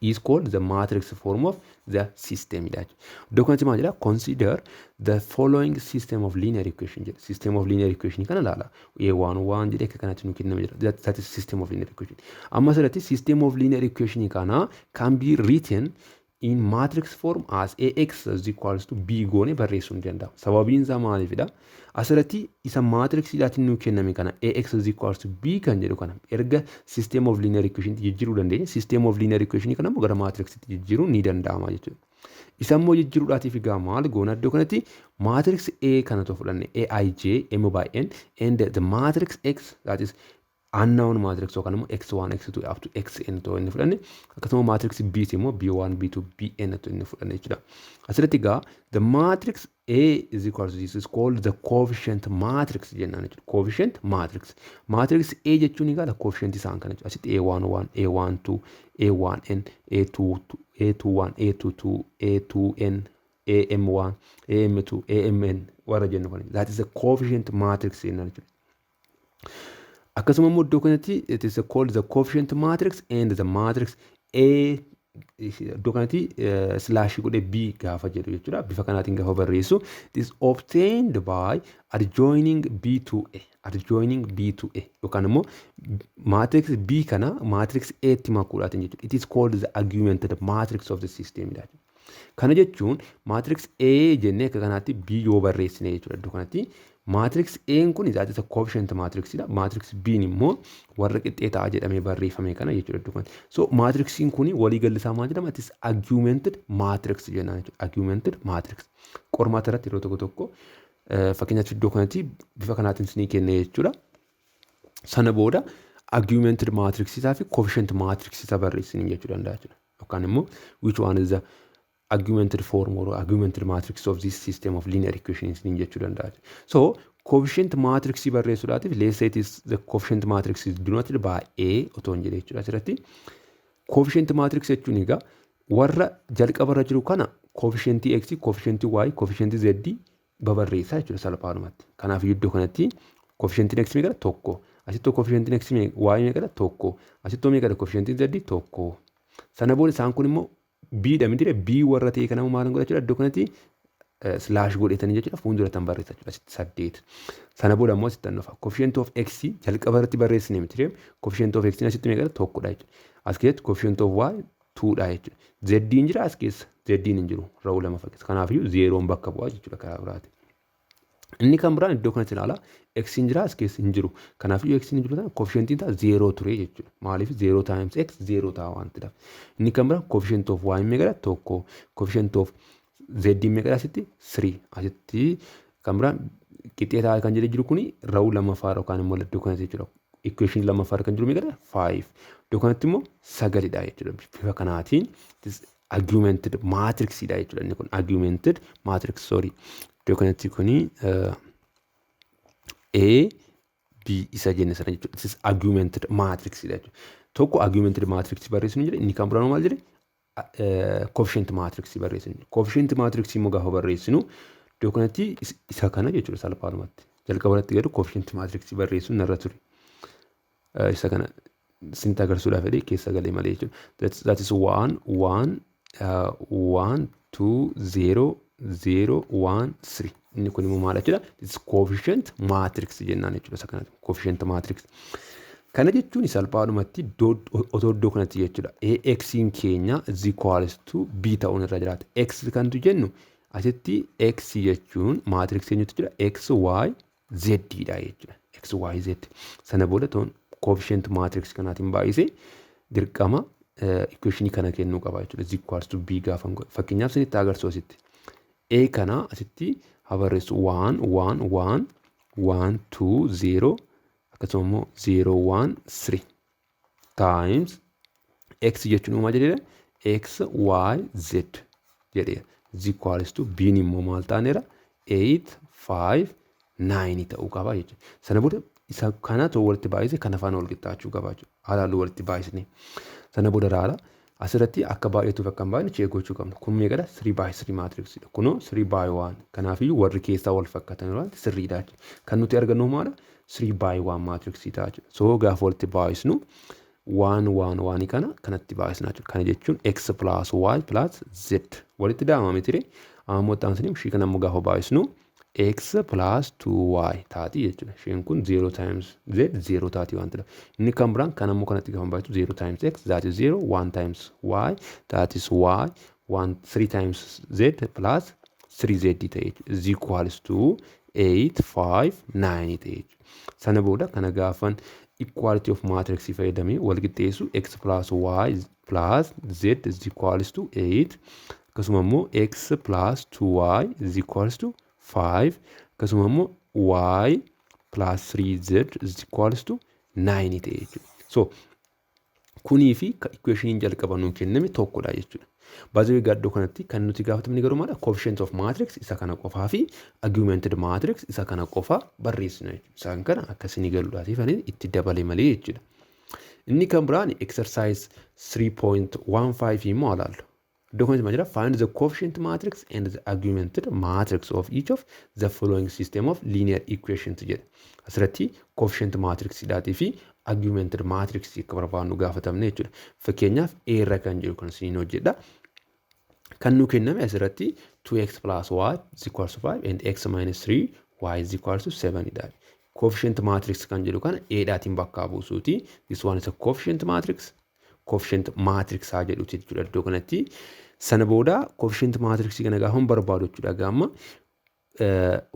Is called the matrix form of the system dha. Iddoo kanatti maal jedha? Consider the following system of linear equation jedha. System of linear equation kana ilaala. A1 1 jedhee akka kanatti nu kenname jira. That is system of linear equation. Amma asirratti system of linear equation kana can be written in matrix form as AX is equals to B goone barreessuu ni danda'ama. Sababiin isaa maaliifidha? Asirratti isa matrixiidhaatiin nuu kenname kana, AX is equals to B kan jedhu kana, erga system of linear equation jijjiiruu dandeenya. System of linear equation kana immoo gara matrixiitti jijjiiruun ni danda'ama jechuudha. Isa immoo jijjiiruudhaatiif egaa maal goona? Iddoo kanatti matrix A kana too fudhanne, AIJ M by N, and the matrix X, that is unknown matrix, yookaan immoo x1, x2 up to xn ta'uu inni fudhanne, akkasuma matrix B immoo b1, b2, bn ta'uu inni fudhanne jechuudha. Asirratti egaa the matrix A is equal to this is called the coefficient matrix jennaan jechuudha. Coefficient matrix. Matrix A jechuun egaa coefficient isaan kana jechuudha. Asitti A1 1, A1 2, A1n, A2 A21, A22, A2n, AM1, AM2, AMN warra jennu kana. That is the coefficient matrix jennaan jechuudha. Akkasuma immoo iddoo kanatti it is called the coefficient matrix and the matrix A iddoo kanatti slash godhee B gaafa jedhu jechuudha. Bifa kanaatiin gaafa barreessu, it is obtained by adjoining B to A. Adjoining B to A yookaan immoo matrix B kana matrix A tti makuudhaatiin jechuudha. It is called the augmented matrix of the system dha. Kana jechuun matrix A jennee akka kanaatti B yoo barreessine jechuudha, iddoo kanatti matrix A kun that is a coefficient matrix dha. Matrix B immoo warra qixxee ta'a jedhamee barreeffame kana jechuudha iddoo kanatti. So matrixiin kun walii galli isaa maal jedhama? It is augmented matrix jennaan jechuudha. Augmented matrix. Qormaata irratti yeroo tokko tokko, fakkeenyaaf, iddoo kanatti bifa kanaatiin isinii kenne jechuudha. Sana booda augmented matrix isaa fi coefficient matrix isaa barreessinii jechuu danda'a jechuudha. Yookaan immoo which one is the augmented form or augmented matrix of this system of linear equations jechuu danda'a. So coefficient matrix barreessuudhaatiif, let's say it is the coefficient matrix is denoted by A otoo hin jedhe jechuudha asirratti. Coefficient matrix jechuun egaa warra jalqabarra jiru kana coefficient x, coefficient y, coefficient z babarreessaa jechuudha salphaadhumatti. Kanaaf iddoo kanatti coefficient x meeqadha? Tokko. Asitti coefficient x y meeqadha? Tokko. Asitti meeqadha coefficient z? Tokko. Sana booda isaan kun immoo B dha miti? B warra ta'e kana maal godha jechuudha? Iddoo kanatti slash godhetanii jechuudha fuuldura tan barreessa jechuudha, asitti saddeet. Sana booda immoo asitti dhufa. Coefficient of x jalqaba irratti barreessine miti? Coefficient of x asitti meeqadha? Tokkodha jechuudha. As keessatti coefficient of y twodha jechuudha. Z'n jira as keessa? Z'n hin jiru. Rowuu lama fakkeessa. Kanaafiyyuu zeroon bakka bu'aa jechuudha karaa biraati. Inni kan biraan iddoo kanatti ilaala. X hin jira as keessa? Hin jiru. Kanaafiyyuu x hin jiru taana coefficientiin ta'a zero ture jechuudha. Maaliif? Zero times x zero ta'a waan ta'eef. Inni kan biraan coefficient of y meeqadha? Tokko. Coefficient of z meeqadha asitti? Three. Asitti kan biraan qixxee ta'a kan jedhee jiru kuni rowuu lammaffaa yookaan immoo iddoo kanatti jechuudha. Equation lammaffaa kan jiru meeqadha? Five. Iddoo kanatti immoo sagalidha jechuudha. Bifa kanaatiin augmented matrixidha jechuudha. Inni kun augmented matrix, sorry. Iddoo kanatti kuni A B isa jenne sana jechuudha. This is augmented matrix dha jechuudha. Tokko augmented matrix barreessinu jedhe, inni kan biraan maal jedhe? Coefficient matrix barreessinu. Coefficient matrix immoo gaafa barreessinu iddoo kanatti isa kana jechuudha salphaadhumatti. Jalqaba irratti garuu coefficient matrix barreessuun narra ture. Isa kana sinta agarsiisuudhaaf jedhee keessa galee malee jechuudha. That is 1 1 1 2 0 0 1 3. Inni kun immoo maal jechuudha? This coefficient matrix jennaan jechuudha isa kanatti. Coefficient matrix. Kana jechuun salphaadhumatti otoo iddoo kanatti jechuudha. AX'n keenya is equals to B ta'uun irra jiraata. X kantu jennu asitti X jechuun matrix eenyutu jira? X, Y, Z dha jechuudha. X, Y, Z. Sana booda toon coefficient matrix kanaatiin baay'isee dirqama equationii kana kennuu qaba jechuudha. Is equals to B gaafa godhu. Fakkeenyaaf isinitti agarsiisu asitti. A kana asitti haa barreessu: 1 1 1 1 2 0, akkasuma immoo 0 1 3 times x jechuun maal jedheera? X, y, z jedheera. Is equals to b immoo maal taaneera? 8 5 9 ta'uu qaba jechuudha. Sana booda isa kana too walitti baay'ise kana faana wal qixxaachuu qaba jechuudha. Haalaan walitti baay'isne. Sana booda raala asirratti akka baay'atuuf akka hin baay'anne check gochuu qabna. Kun meeqadha? 3 by 3 matrix dha. Kunoo 3 by 1. Kanaafiyyuu warri keessaa wal fakkaatan waan sirriidha jechuudha. Kan nuti argannu maadha? 3 by 1 matrix ta'a jechuudha. So gaafa walitti baay'isnu 1 1 1 kana kanatti baay'isna jechuudha. Kana jechuun x plus y plus z walitti daamame miti. Amma itti ishii kana immoo gaafa baay'isnu x plus 2y taati jechuudha. Isheen kun 0 times z 0 taati waan ta'eef. Inni kan biraan kan ammoo kanatti gaafa baay'isu 0 times x, that is 0, 1 times y, that is y, 1 3 times z plus 3z ta'e jechuudha. Is equals to 8 5 9 ta'e jechuudha. Sana booda kana gaafan equality of matrix fayyadamee wal qixxeessu x plus y plus z is equals to 8, akkasuma immoo x plus 2y is equals to 5, akkasuma immoo y plus 3z is equals to 9 ta'e jechuudha. So kunii fi equationiin jalqaba nuu kenname tokkodha jechuudha. Baay'ee iddoo kanatti kan nuti gaafatamni garuu maadha? Coefficient of matrix isa kana qofaa fi augmented matrix isa kana qofa barreessina jechuudha. Isaan kana akkasii galuudhaatiif ani itti dabale malee jechuudha. Inni kan biraan exercise 3.15 immoo ilaallu. Iddoo kanatti maal jira? Find the coefficient matrix and the augmented matrix of each of the following system of linear equations jedha. Asirratti coefficient matrix dhaatii fi augmented matrix akka barbaadnu gaafatamne jechuudha. Fakkeenyaaf A irra kan jiru kan isiniin hojjedha. Kan nu kenname asirratti 2x plus y is equals to 5 and x minus 3 y is equals to 7 dha. Coefficient matrix kan jedhu kana A dhaatiin bakka buusuuti. This one is a coefficient matrix. Coefficient matrix haa jedhuti jechuudha iddoo kanatti. Sana booda coefficient matrix kana gaafa barbaadu jechuudha, gaama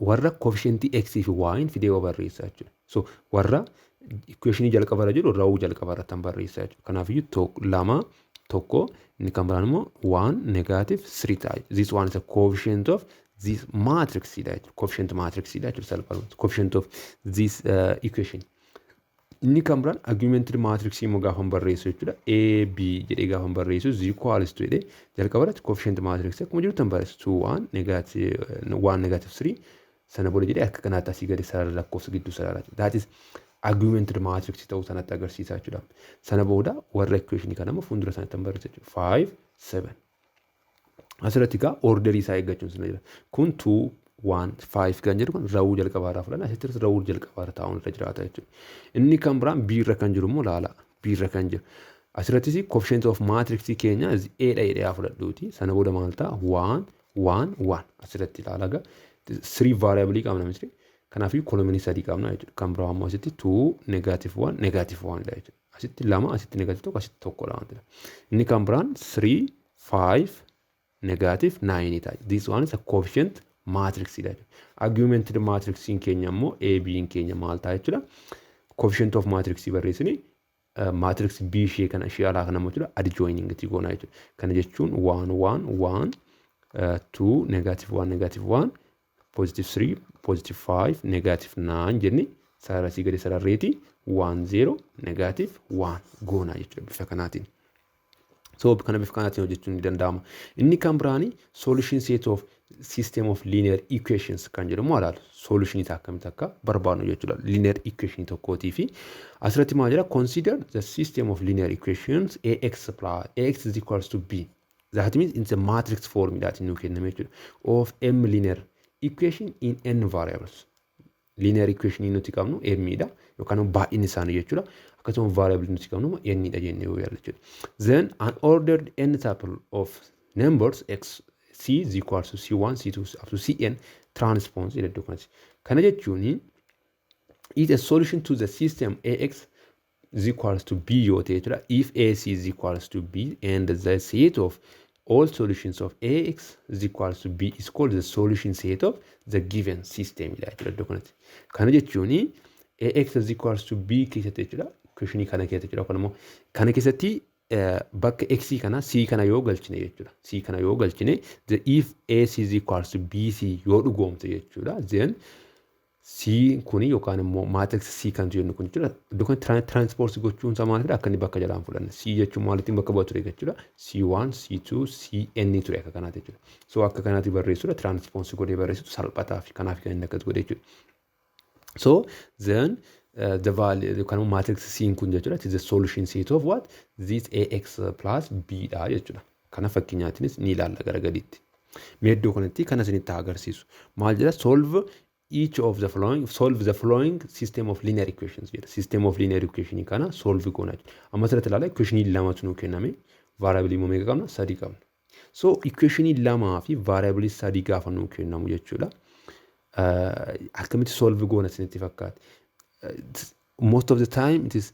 warra coefficientii x fi y fidee barreessa jechuudha. So warra equationii jalqabarra jiru rowuu jalqabarra tan barreessa jechuudha. Kanaafiyyuu lama, tokko, inni kan biraan immoo one, negative three ta'a. This one is a coefficient of this matrix dha jechuudha. Coefficient matrix dha jechuudha salphaadhumatti. Coefficient of this equation. Inni kan biraan augmented matrix immoo gaafa barreessu jechuudha. A B jedhee gaafa barreessu is equals to jedhee jalqaba irratti coefficient matrix akkuma jiru tan barreessu 2 1 negative 1 negative 3, sana booda jedhee akka kanaatti asii gadi sarara lakkoofsa gidduu sarara. That is augmented matrix ta'uu sanatti agarsiisa jechuudha. Sana booda warra equation kana immoo fuuldura isaanitti tan barreessa jechuudha. 5 7. Asirratti egaa orderii isaa eeggachuun sirna jira. Kun 2 1 5 kan jedhu kun rowuu jalqabaarraa fudhanna, asittis rowuu jalqabaarra taa'uun irra jiraata jechuudha. Inni kan biraan B irra kan jiru immoo laala. B irra kan jiru. Asirrattis coefficient of matrix keenya A dha jedhee haa fudhadhuuti. Sana booda maal ta'a? 1 1 1 asirratti ilaala egaa. 3 variable qabna miti. Kanaafuu columnii sadii qabna jechuudha. Kan biraa immoo asitti 2 negative 1 negative 1 dha jechuudha. Asitti lama, asitti negative tokko, asitti tokkodha waan ta'eef. Inni kan biraan 3 5 negative 9 ta'a. This one is a coefficient matrix dha jechuudha. Augmented matrix keenya immoo AB keenya maal ta'a jechuudha? Coefficient of matrix barreessini matrix B ishee kana ishee alaa kana immoo jechuudha adjoining itti goona jechuudha. Kana jechuun 1 1 1 2 negative 1 negative 1 positive 3 positive 5 negative 9 jennee sarara asii gadi sararreeti 1 0 negative 1 goona jechuudha bifa kanaatiin. So kana bifa kanaatiin hojjechuun ni danda'ama. Inni kan biraani solution set of System of linear equations kan jedhamu ilaalu. Solution isaa akkamitti akka barbaadnu jechuudha. Linear equation tokkootii fi asirratti maal jedha? Consider the system of linear equations ax plus ax is equals to b. That means in the matrix form dhaatiin nuu kenname jechuudha. Of m linear equation in n variables. Linear equation nuti qabnu m dha yookaan baay'inni isaanii jechuudha. Akkasuma variable nuti qabnu n dha jennee yoo yaaddu jechuudha. Then an ordered n tuple of numbers x c is equals to c1, c2 up to cn transpose jedha iddoo kanatti. Kana jechuun is a solution to the system ax is equals to b yoo ta'e jechuudha. If ac is equals to b and the set of all solutions of ax is equals to b is called the solution set of the given system dha jechuudha iddoo kanatti. Kana jechuun ax is equals to b keessatti jechuudha. Equationii kana keessatti jechuudha. Yookaan immoo kana keessatti bakka x kana c kana yoo galchine jechuudha. C kana yoo galchine, the if ac is equals to bc yoo dhugoomte jechuudha. Then C kuni yookaan immoo matrix C kan jennu kun jechuudha. Iddoo kan transpose gochuun isaa maalidha? Akka inni bakka jalaan fudhanne. C jechuun maalittiin bakka bu'a ture jechuudha? C1, C2, Cn ture akka kanaati jechuudha. So akka kanaatti barreessuudha. Transpose godhee barreessutu salphataa fi kanaaf kan inni akkas godhe jechuudha. So then the value yookaan immoo matrix C kun jechuudha. It is the solution set of what? This ax plus b dha jechuudha. Kana fakkeenyaatiinis ni ilaalla gara gadiitti. Mee iddoo kanatti kana isinitti agarsiisu. Maal jedha? Solve each of the following, solve the following system of linear equations jedha. System of linear equation kana solve goona jechuudha. Amma asirratti ilaala, equationii lamatu nuu kenname. Variable immoo meeqa qabna? Sadii qabna. So equationii lamaa fi variable sadii gaafa nuu kennamu jechuudha. Akkamitti solve goona isinitti fakkaate? Most of the time it is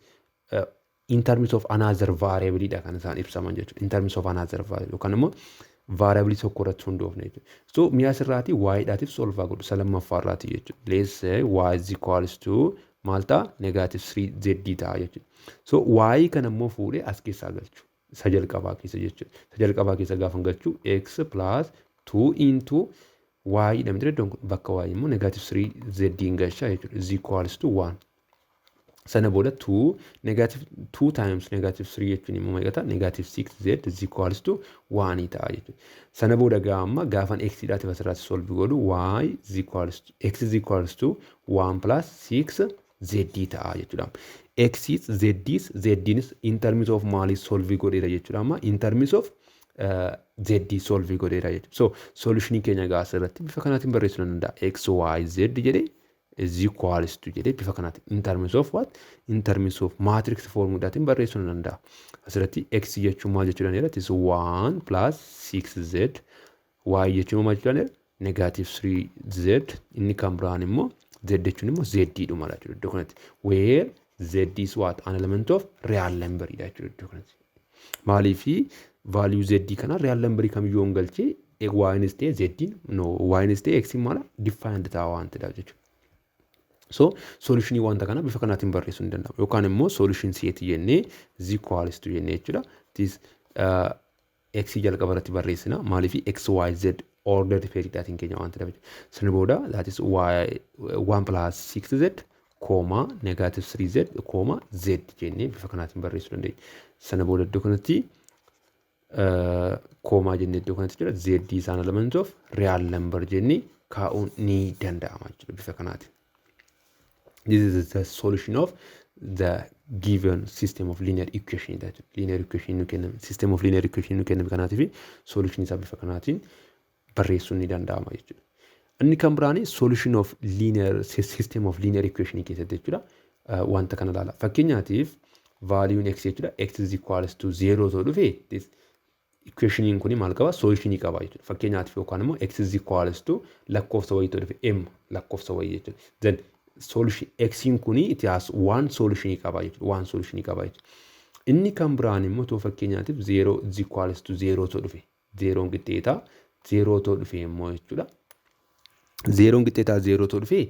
in terms of another variable dha kan isaan ibsaman jechuudha. In terms of another variable yookaan immoo variable tokko irratti hundoofne jechuudha. So mi'a asirraati y dhaatiif solve godhu isa lammaffaa irraati jechuudha. Let's say y is equals to maal ta'a? Negative 3z ta'a jechuudha. So y kana immoo fuudhee as keessaa galchu. Isa jalqabaa keessa jechuudha. Isa jalqabaa keessa gaafa galchu x plus 2 into y dha miti? Iddoon kun bakka y immoo negative 3z hin galcha jechuudha. Is equals to 1. Sana booda 2 negative 2 times negative 3 jechuun immoo meeqa ta'a? Negative 6z is equals to 1 ta'a jechuudha. Sana booda gaama gaafan x dhaatiif asirratti solve godhu y is equals to x is equals to 1 plus 6 z ta'a jechuudha. X is z is z is in terms of maalii solve godheera jechuudha. Amma in terms of z solve godheera jechuudha. So solutionii keenya gaa asirratti bifa kanaatiin barreessuu danda'a. X y z jedhee is equals to jedhee bifa kanaatiin in terms of what? In terms of matrix formuudhaatiin barreessuu danda'a. Asirratti x jechuun maal jechuu dandeera? It is 1 plus 6z. Y jechuun maal jechuu dandeera? Negative 3z. Inni kan biraan immoo z jechuun immoo z dhuma jechuudha iddoo kanatti. Where z is what? An element of real number dha jechuudha iddoo kanatti. Maaliifi value z kana real number kamiyyuu hin galchee ynis ta'e z, no, ynis ta'e x maala defined ta'a waan ta'eef jechuudha. So solutionii wanta kana bifa kanaatiin barreessuu ni danda'ama. Yookaan immoo solution set jennee is equals to jennee jechuudha. This x jalqaba irratti barreessina. Maaliif x y z ordered pairiidhaatiin keenya waan ta'eef. Sana booda that is y 1 plus 6z comma negative 3z comma z jennee bifa kanaatiin barreessuu dandeenya. Sana booda iddoo kanatti comma jennee iddoo kanatti jira z is an element of real number jennee kaa'uun ni danda'ama jechuudha bifa kanaatiin. This is the solution of the given system of linear equation jechuudha. Linear equation nu kenname, system of linear equation nu kenname kanaatiif solution isaa bifa kanaatiin barreessuun ni danda'ama jechuudha. Inni kan biraani solution of linear system of linear equation keessatti jechuudha. Wanta kana ilaala. Fakkeenyaatiif valueun x jechuudha, x is equals to 0 otoo dhufe equationiin kuni maal qaba? Solutionii qaba jechuudha. Fakkeenyaatiif yookaan immoo x is equals to lakkoofsa wayii otoo dhufe, m lakkoofsa wayii jechuudha. Then solution x kuni it has one solution qaba jechuudha. One solution qaba jechuudha. Inni kan biraan immoo otoo fakkeenyaatiif 0 is equals to 0 otoo dhufe, 0 qixxeetaa 0 otoo dhufe immoo jechuudha. 0 qixxeetaa 0 otoo dhufe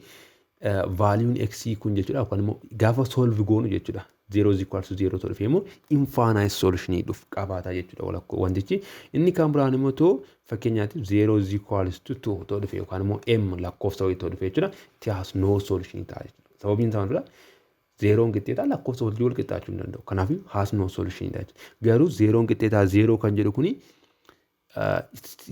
valueun x kun jechuudha yookaan immoo gaafa solve goonu jechuudha. 0 is equals to 0 otoo dhufe immoo infinite solution dhuf qabaata jechuudha walakkoo wantichi. Inni kan biraan immoo otoo fakkeenyaatiif 0 is equals to 2 otoo dhufe yookaan immoo m lakkoofsa wayii otoo dhufe jechuudha. It has no solution ta'a jechuudha. Sababiin isaa maalidha? Zeeroon qixxeetaa lakkoofsa wajjin wal qixxaachuu hin danda'u. Kanaafuu has no solution ta'a jechuudha. Garuu zeeroon qixxeetaa zeeroo kan jedhu kuni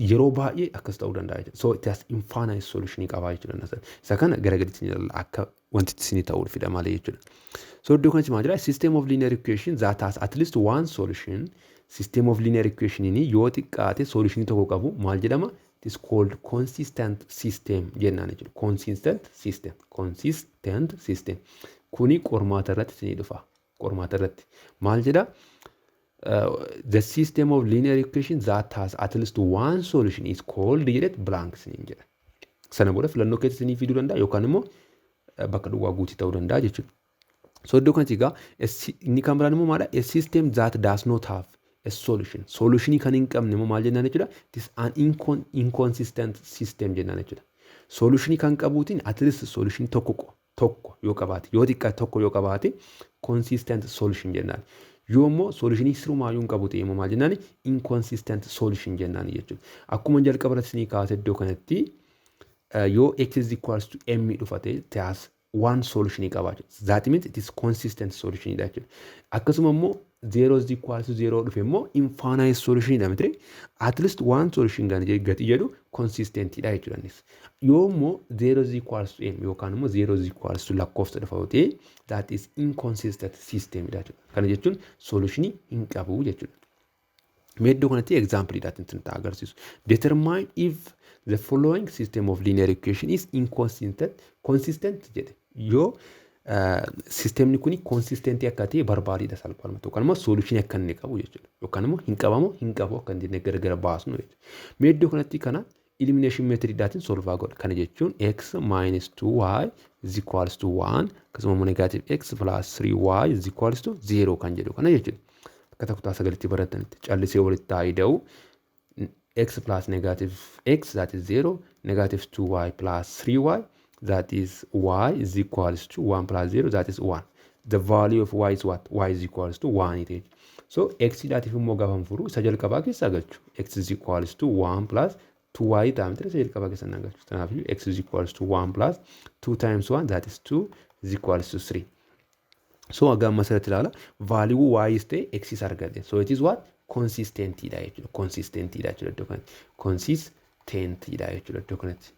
Yeroo baay'ee akkas ta'uu danda'a jechuudha. So it has infinite solution qabaa jechuudha. Isa kana gara gaditti ni ilaalla, akka wanti isin ta'uu fida malee jechuudha. So iddoo kanatti maal jira? System of linear equation that has at least one solution. System of linear equation yoo xiqqaate solution tokko qabu maal jedhama? It is called consistent system jennaan jechuudha. Consistent system. Consistent system. Kuni qormaata irratti isinii dhufa. Qormaata irratti maal jedha? The system of linear equation that has at least one solution is called jedhet blank isiniin jedha. Sana booda filannoo keessa isinii fiduu danda'a yookaan immoo bakka duwwaa guutii ta'uu danda'a jechuudha. So iddoo kanatti egaa inni kan biraan immoo maadha? A system that does not have a solution. Solutionii kan hin qabne immoo maal jennaan jechuudha? It is an inconsistent system jennaan jechuudha. Solutionii kan qabuutiin at least solution tokko tokko yoo qabaate, yoo xiqqaate tokko yoo qabaate, consistent solution jennaan. Yoo immoo solutionii sirumaayyuu hin qabu ta'e immoo maal jennaan? Inconsistent solution jennaan jechuudha. Akkuma jalqaba irratti isinii kaase, iddoo kanatti yoo x is equals to m dhufa ta'e, it has one solution qaba jechuudha. That means it is consistent solution dha jechuudha. Akkasuma immoo 0 is equals to 0 dhufe immoo infinite solution dha miti? At least one solution kan gati jedhu consistent dha jechuudha innis. Yoo immoo 0 is equals to m yookaan immoo 0 is equals to lakkoofsa dhufa yoo ta'e, that is inconsistent system dha jechuudha. Kana jechuun solutionii hin qabu jechuudha. Mee iddoo kanatti example dhaatiin isin agarsiisu. Determine if the following system of linear equation is inconsistent consistent jedhe. Yoo sistemni kun consistentii akka ta'e barbaadidha salphaadhumatti, yookaan immoo solutionii akka inni qabu jechuudha. Yookaan immoo hin qabamu hin qabu akka inni gargar baasnu jechuudha. Mee iddoo kanatti kana elimination method dhaatiin solve godha. Kana jechuun x minus 2y is equals to 1, akkasuma immoo negative x plus 3y is equals to 0 kan jedhu kana jechuudha. Akka kutaa sagalitti baratanitti callisee walitti haa ida'u. X plus negative x, that is 0, negative 2y plus 3y, that is y is equals to 1 plus 0, that is 1. The value of y is what? Y is equals to 1 ite. So x dhaatiif immoo gaafa furu isa jalqabaa keessaa galchu. X is equals to 1 plus 2y ta'a miti? Isa jalqabaa keessa nan galchu. Kanaafuu x is equals to 1 plus 2 times 1, that is 2, is equals to 3. So haga amma asirratti ilaala, value y is ta'e x is argate. So it is what? Consistent dha jechuudha. Consistent dha jechuudha iddoo kanatti. Consistent dha jechuudha iddoo kanatti.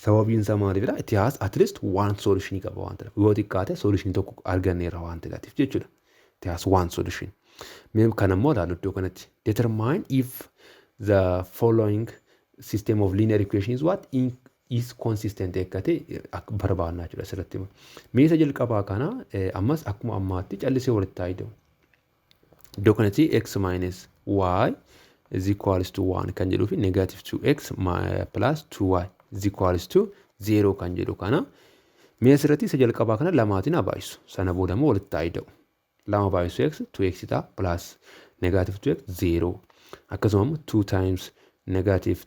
Sababiin isaa maalifidha? It has at least one solution qaba waan ta'eef. Yoo xiqqaate solution tokko arganneerra waan ta'eef jechuudha. It has one solution. Mee kan ammoo ilaalu iddoo kanatti. Determine if the following system of linear equation is what? Is consistent akka ta'e barbaannaa jechuudha asirratti. Mee isa jalqabaa kana ammas akkuma ammaatti callisee walitti haa ida'u. Iddoo kanatti x minus y is equals to 1 kan jedhuu fi negative 2x plus 2y is equals to 0 kan jedhu kana, mee asirratti isa jalqabaa kana lamaatiin haa baay'isu. Sana booda immoo walitti haa ida'u. Lama baay'isu x 2x ta'a, plus negative 2x 0. Akkasuma immoo 2 times negative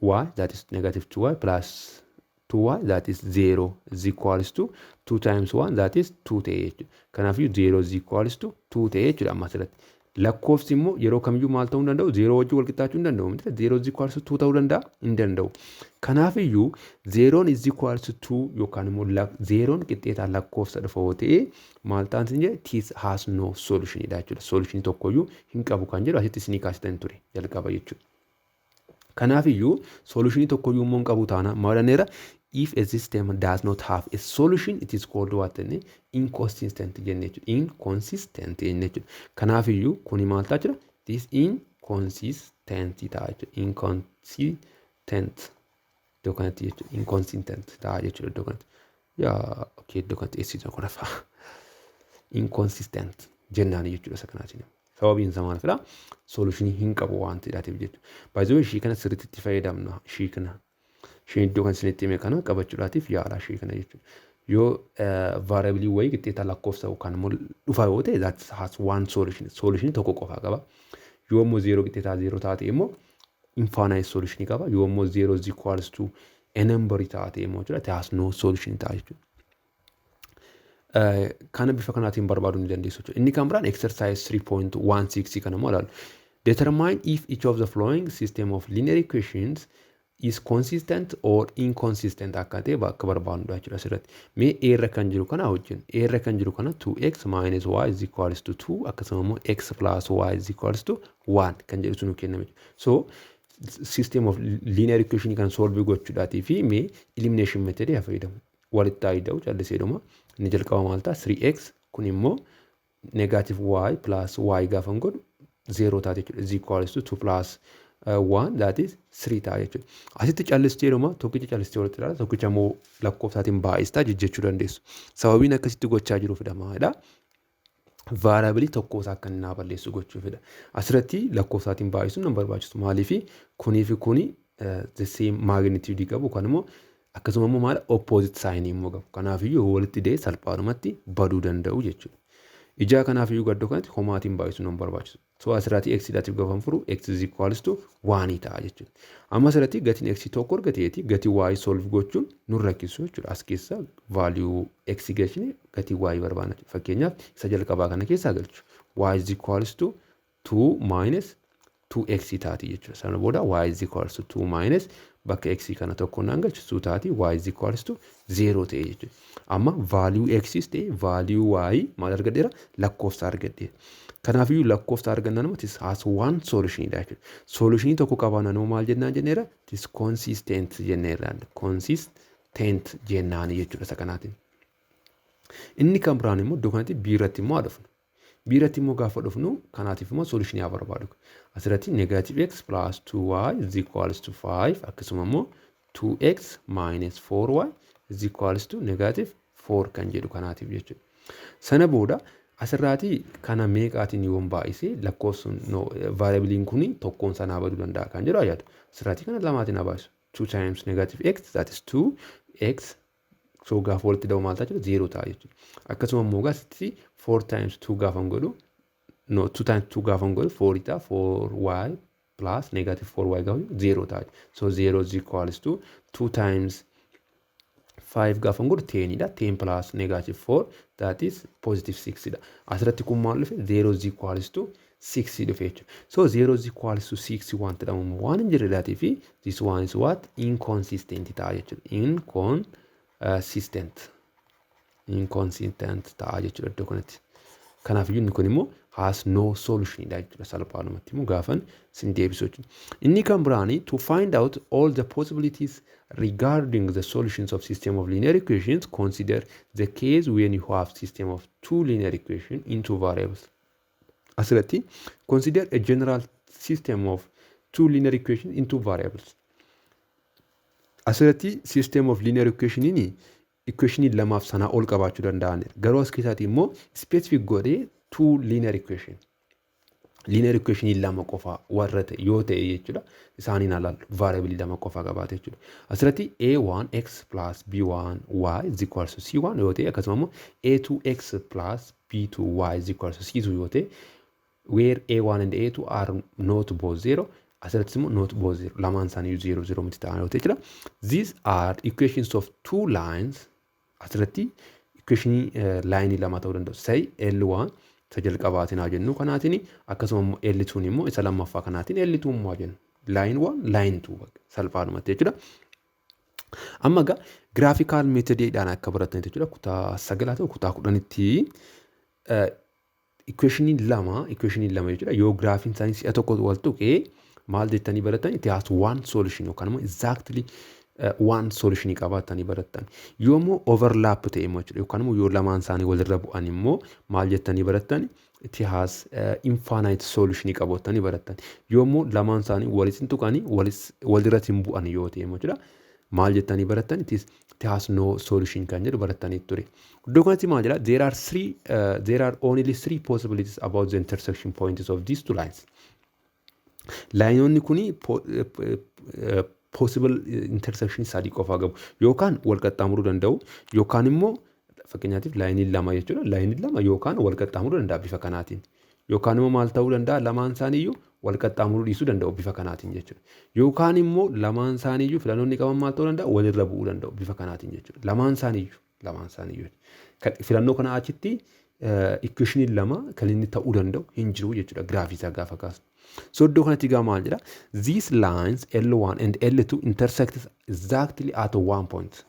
y, that is negative 2y, plus 2y, that is 0, is equals to 2 times 1, that is 2 ta'e jechuudha. Kanaafuu 0 is equals to 2 ta'e jechuudha amma asirratti. Lakkoofsi immoo yeroo kamiyyuu maal ta'uu hin danda'u? 0 wajjin wal qixxaachuu hin danda'u. 0 is equals to 2 ta'uu danda'a? Hin danda'u. Kanaafiyyuu 0 is equals to 2 yookaan immoo 0 qixxeetaa lakkoofsa dhufa yoo ta'e maal ta'an isin jedhe? It has no solution dha jechuudha. Solution tokkoyyuu hin qabu kan jedhu asitti isinii kaasitan ture jalqaba jechuudha. Kanaafiyyuu solutionii tokkoyyuu immoo hin qabu taana maal jenneera? If a system does not have a solution, it is called what jenne? Inconsistent jenne jechuudha. Inconsistent jenne jechuudha. Kanaafiyyuu kuni maal ta'a jechuudha? This inconsistent ta'a jechuudha. Inconsistent iddoo kanatti jechuudha. Inconsistent ta'a jechuudha iddoo kanatti. Yaa, okay, iddoo kanatti eessisu kun hafa. Inconsistent jennaan jechuudha isa kanaatiin. Sababiin isaa maal fedha? Solutionii hin qabu waan ta'eef jechuudha. Baay'ee ishii kana sirriitti itti fayyadamna, ishii kana. Isheen iddoo kan isinitti hime kana qabachuudhaatiif yaala ishii kana jechuudha. Yoo variableii wayii qixxeetaa lakkoofsa yookaan immoo dhufa yoo ta'e, that has one solution. Solution tokko qofaa qaba. Yoo immoo zero qixxeetaa zero taate immoo infinite solution qaba. Yoo immoo zero is equals to a number taate immoo jechuudha, it has no solution ta'a jechuudha. Kana bifa kanaatiin barbaaduu ni dandeessu jechuudha. Inni kan biraan exercise 3.16 kana immoo ilaalu. Determine if each of the following system of linear equations Is consistent or inconsistent akka ta'e bakka barbaadnudha jechuudha asirratti. Mee A irra kan jiru kana wajjin, A irra kan jiru kana, 2x minus y is equals to 2, akkasuma immoo x plus y is equals to 1 kan jedhutu nu kenname. So system of linear equation kan solve gochuudhaatii fi mee elimination method haa fayyadamu. Walitti haa ida'u calliseedhuma. Inni jalqaba maal ta'a? 3x, kun immoo negative y plus y gaafa godhu 0 taate jechuudha. Is equals to 2 plus 1, that is 3 ta'a jechuudha. Asitti callisteedhuma tokkicha callistee walitti ilaala, tokkicha immoo lakkoofsaatiin baay'istaa jechuu dandeessu. Sababiin akkasitti gochaa jiruufidha maalidha? Variable tokko isaa akka inni naa balleessu gochuufidha. Asirratti lakkoofsaatiin baay'isuun nan barbaachisu. Maaliifi kunii fi kuni the same magnitude qabu, kan immoo akkasuma immoo maal, opposite sign immoo qabu. Kanaafiyyuu walitti dee salphaadhumatti baduu danda'u jechuudha. Ijaa kanaafiyyuu gaddoo kanatti homaatiin baay'isuun nan barbaachisu. So asirratti x dhaatiif gaafa furu, x is equals to 1 ta'a jechuudha. Amma asirratti gatiin x tokko argateeti gatii y solve gochuun nun rakkisu jechuudha. As keessa value x galchine gatii y barbaadna. Fakkeenyaaf isa jalqabaa kana keessaa galchu. Y is equals to 2 minus 2x taati jechuudha. Sana booda y is equals to 2 minus, bakka x kana tokko naan galchu 2 taati, y is equals to 0 ta'e jechuudha. Amma value x ta'e value y maal argadheera? Lakkoofsa argadheera. Kanaafiyyuu lakkoofsa argannaan immoo it has one solution dha jechuudha. Solutionii tokko qabaannaan immoo maal jennaan jenneera? It is consistent jenneera. Consistent jennaan jechuudha isa kanaatiin. Inni kan biraan immoo iddoo kanatti B irratti immoo haa dhufnu. B irratti immoo gaafa dhufnu, kanaatiif immoo solutionii haa barbaadu. Asirratti negative x plus 2y is equals to 5, akkasuma immoo 2x minus 4y is equals to negative 4 kan jedhu kanaatiif jechuudha. Sana booda asirraatii kana meeqaatiin yoon baay'ise lakkoofsi variableiin kun tokkoon sanaa baduu danda'a kan jedhu yaadu. Asirraatii kana lamaatiin haa baay'isu. 2 times negative x, that is 2x. So gaafa walitti da'u maal ta'a jechuudha? 0 ta'a jechuudha. Akkasuma immoo asitti 4 times 2 gaafa godhu, no, 2 times 2 gaafa godhu 4 ta'a, 4y plus negative 4y gaafa 0 ta'a. So 0 is equals to 2 times 5 gaafa godhu 10 dha. 10 plus negative 4, that is positive 6 dha. Asirratti kun maal dhufe? 0 is equals to 6 dhufe jechuudha. So 0 is equals to 6 wanti jedhamu waan hin jirredhaatii fi this one is what? Inconsistent ta'a jechuudha. Inconsistent. Inconsistent ta'a jechuudha iddoo kanatti. Kanaafiyyuu inni kun immoo has no solution dha jechuudha, salphaadhumatti immoo gaafan sin deebisu jechuudha. Inni kan biraanii, to find out all the possibilities regarding the solutions of system of linear equations, consider the case when you have system of two linear equation in two variables. Asirratti consider a general system of two linear equation in two variables. Asirratti system of linear equationiin equationii lamaaf sanaa ol qabaachuu danda'anidha. Garuu as keessaatti immoo specific godhee two linear equation. Linear equationii lama qofa warra ta'e yoo ta'e jechuudha. Isaaniin alaallu variable lama qofa qabaate jechuudha. Asirratti a1 x plus b1 y is equals to c1 yoo ta'e, akkasuma immoo a2 x plus b2 y is equals to c2 yoo ta'e, where a1 and a2 are not both zero, asirrattis immoo not both zero, lamaan isaanii zero zero miti ta'an yoo ta'e jechuudha. These are equations of two lines. Asirratti equationii lineii lama ta'uu danda'u. Say L1 isa jalqabaatiin haa jennu kanaatiin, akkasuma immoo L2 immoo isa lammaffaa kanaatiin L2 immoo haa jennu. Line 1, line 2 salphaadhumatti jechuudha. Amma egaa graphical methodiidhaan akka baratanitti jechuudha, kutaa sagalaa ta'u kutaa 10tti, equationii lama jechuudha, yoo graphiin isaanii si'a tokko wal tuqee maal jettanii baratan? It has one solution yookaan immoo exactly one solution qabaatanii barattan. Yoo immoo overlap ta'e immoo jechuudha, yookaan immoo yoo lamaan isaanii walirra bu'an immoo maal jettanii barattan? It has infinite solution qabaatanii barattan. Yoo immoo lamaan isaanii walis hin tuqanii walirratti hin bu'an yoo ta'e immoo jechuudha, maal jettanii barattan? It has no solution kan jedhu barattanii ture. Iddoo kanatti maal jedha? There are only three possibilities about the intersection points of these two lines. Lineoonni kuni possible intersection sadii qofaa qabu. Yookaan wal qaxxaamuruu danda'u, yookaan immoo fakkeenyaatiif lineiin lama jechuudha. Lineiin lama yookaan wal qaxxaamuruu danda'a bifa kanaatiin. Yookaan immoo maal ta'uu danda'a? Lamaan isaaniiyyuu wal qaxxaamuruu dhiisuu danda'u bifa kanaatiin jechuudha. Yookaan immoo lamaan isaaniiyyuu filannoonni qaban maal ta'uu danda'a? Walirra bu'uu danda'u bifa kanaatiin jechuudha. Lamaan isaaniiyyuu, lamaan isaaniiyyuu. Filannoo kana achitti equationiin lama kan inni ta'uu danda'u hin jiru jechuudha graphii isaa gaafa kaasnu. So iddoo kanatti egaa maal jedha? These lines L1 and L2 intersect exactly at one point.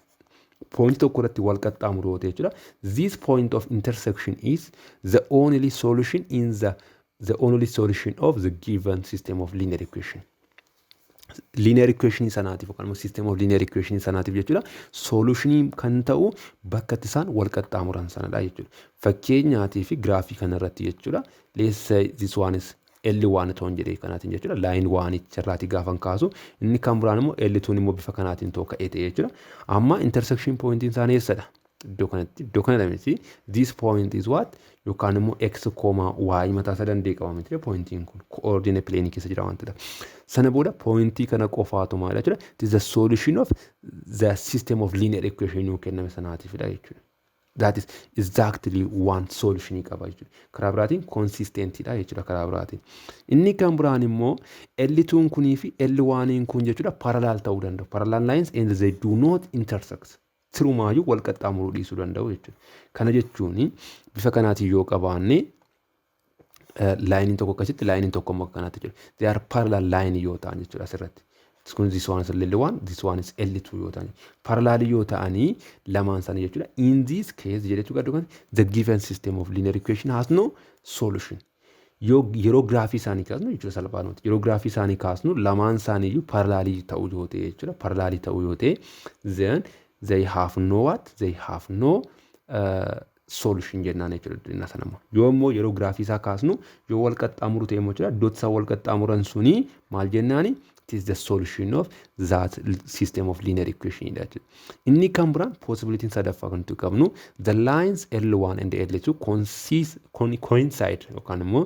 Point tokko irratti wal qaxxaamuru yoo ta'e jechuudha. This point of intersection is the only solution of the given system of linear equation. Linear equation sanaatiif yookaan immoo system of linear equation sanaatiif jechuudha. Solutionii kan ta'u bakka itti isaan wal qaxxaamuran sanadha jechuudha. Fakkeenyaatii fi giraafii kanarratti jechuudha. Let's say this one is L1 toon jedhee kanaatiin jechuudha. Line 1 irraatii gaafan kaasu, inni kan biraan immoo L2 immoo bifa kanaatiin too ka'ee ta'e jechuudha. Amma intersection pointiin isaanii eessadha? Iddoo kanatti, iddoo kanadha miti. This point is what? Yookaan immoo x comma y mataa isaa danda'e qaba miti, pointiin kun coordinate plane keessa jira waan ta'eef. Sana booda pointii kana qofaatu maal jechuudha? It is the solution of the system of linear equation nuu kenname sanaatiifidha jechuudha. That is exactly one solution qaba jechuudha. Karaa biraatiin consistentidha jechuudha karaa biraatiin. Inni kan biraan immoo L2 kunii fi L1 kun jechuudha parallel ta'uu danda'u. Parallel lines and they do not intersect. Sirumaayyuu wal qaxxaamuruu dhiisuu danda'u jechuudha. Kana jechuun bifa kanaatiin yoo qabaanne, lineiin tokko akkasitti, lineiin tokko immoo akkanaatti jiru. They are parallel line yoo ta'an jechuudha asirratti. Kun this one is L1, this one is L2 yoo ta'an. Parallel yoo ta'anii lamaan isaanii jechuudha. In this case jedhetu gaddu kan the given system of linear equation has no solution. Yoo yeroo giraafii isaanii kaasnu jechuudha, salphaadhumatti. Yeroo giraafii isaanii kaasnu lamaan isaanii iyyuu parallelii ta'uu yoo ta'e jechuudha. Parallelii ta'uu yoo ta'e, then they have no what? They have no solution jennaan jechuudha inni sana immoo. Yoo immoo yeroo giraafii isaa kaasnu yoo wal qaxxaamuru ta'e immoo jechuudha, iddoo isaan wal qaxxaamuran suni maal jennaani? It is the solution of that system of linear equation dha jechuudha. Inni kan biraan possibility sadaffaa kan nuti qabnu, the lines L1 and L2 coincide yookaan immoo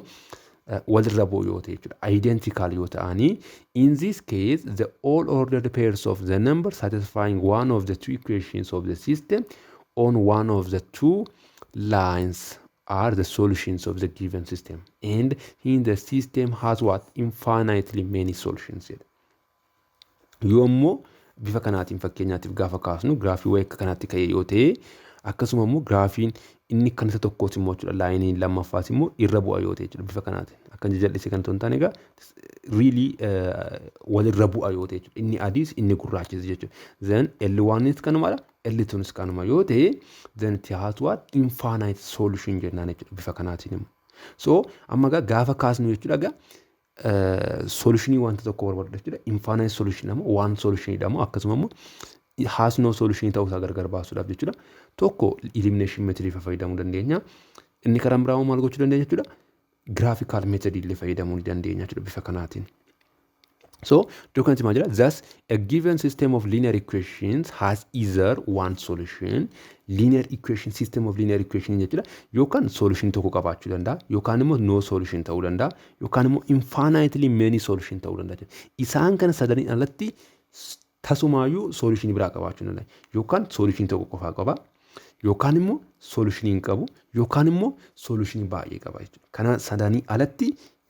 walirra bu'u yoo ta'e jechuudha. Identical yoo ta'anii, in this case the all ordered pairs of the number satisfying one of the two equations of the system on one of the two lines are the solutions of the given system, and in the system has what? Infinitely many solutions jedha. Yoo immoo bifa kanaatiin fakkeenyaatiif gaafa kaasnu giraafii wayii akka kanaatti ka'e yoo ta'e, akkasuma immoo giraafiin inni kan isa tokkoos immoo jechuudha, lineiin lammaffaas immoo irra bu'a yoo ta'e jechuudha, bifa kanaatiin akka jal'ise kan hin taane egaa really walirra bu'a yoo ta'e jechuudha, inni adiis inni gurraachis jechuudha. Then L1nis kanumadha, L2nis kanuma yoo ta'e, then it has what? Infinite solution jennaan jechuudha bifa kanaatiin immoo. So amma egaa gaafa kaasnu jechuudha, egaa solutionii wanta tokko barbaadu jechuudha. Infinite solution ammoo one solution dha moo akkasuma immoo has no solution ta'uu isaa gargar baasuudhaaf jechuudha. Tokko elimination method fayyadamuu dandeenya. Inni karaa biraa maal gochuu dandeenya jechuudha? Graphical method illee fayyadamuu ni dandeenya jechuudha bifa kanaatiin. So iddoo kanatti maal jedha? Thus a given system of linear equations has either one solution, linear equation, system of linear equation jechuudha, yookaan solution tokko qabaachuu danda'a, yookaan immoo no solution ta'uu danda'a, yookaan immoo infinitely many solution ta'uu danda'a. Isaan kana sadaniin alatti tasumaayyuu solution biraa qabaachuu danda'a. Yookaan solution tokko qofaa qaba, yookaan immoo solution hin qabu, yookaan immoo solution baay'ee qaba jechuudha. Kana sadanii alatti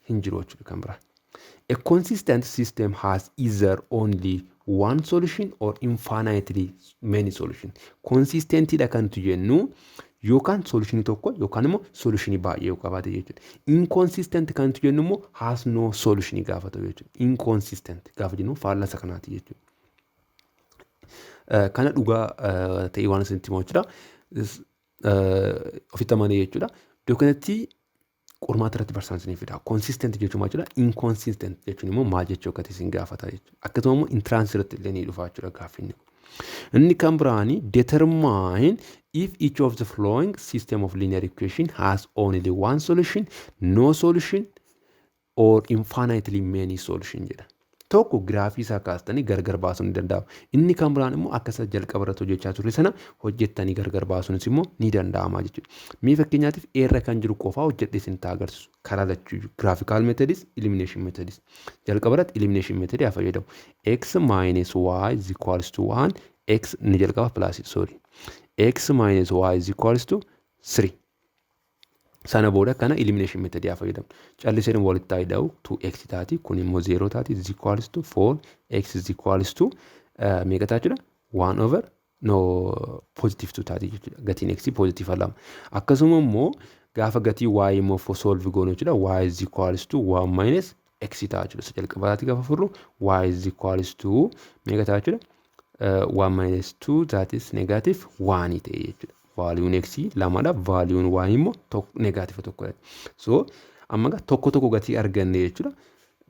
hin jiru jechuudha kan biraa. A consistent system has either only one solution or infinitely many solution. Consistentidha kan nuti jennu yookaan solutionii tokko yookaan immoo solutionii baay'ee yoo qabaate jechuudha. Inconsistent kan nuti jennu immoo has no solutionii gaafa ta'u jechuudha. Inconsistent gaafa jennu faallasa kanaati jechuudha. Kana dhugaa ta'ee waan isinitti himu jechuudha. Ofitti amanee jechuudha. Iddoo kanatti qormaata irratti barsiisaan isinii fida. Consistent jechuun maal jechuudha? Inconsistent jechuun immoo maal jechuu akka isin gaafata jechuudha. Akkasuma immoo entrance irratti illee ni dhufa jechuudha gaaffiin kun. Inni kan biraani, determine if each of the following system of linear equation has only one solution, no solution or infinitely many solution jedha. Tokko giraafii isaa kaastanii gargar baasuun ni danda'ama. Inni kan biraan immoo akka isa jalqaba irratti hojjechaa turre sana hojjettanii gargar baasuunis immoo ni danda'ama jechuudha. Mee fakkeenyaatiif eerra kan jiru qofaa hojjedhee isin agarsiisu karaa lachuu, graphical methodis, elimination methodis. Jalqaba irratti elimination method haa fayyadamu. X minus y is equals to 1, x ni jalqaba plus, sorry, x minus y is equals to 3. Sana booda kana elimination method haa fayyadamu. Calliseen walitti haa hidhamu, 2x taati, kun immoo 0 taati, is equals to 4, x is equals to meeqa ta'a jechuudha? 1 over, no, positive 2 taati jechuudha. Gatiin x positive 2. Akkasuma immoo gaafa gatii y immoo solve goonu jechuudha, y is equals to 1 minus x ta'a jechuudha. Isa jalqabaatti gaafa furru y is equals to meeqa ta'a jechuudha? 1 minus 2, that is negative 1 ta'e jechuudha. Valueun x lamadha. Valueun y immoo negative tokkodha. So amma egaa tokko tokko gatii arganne jechuudha.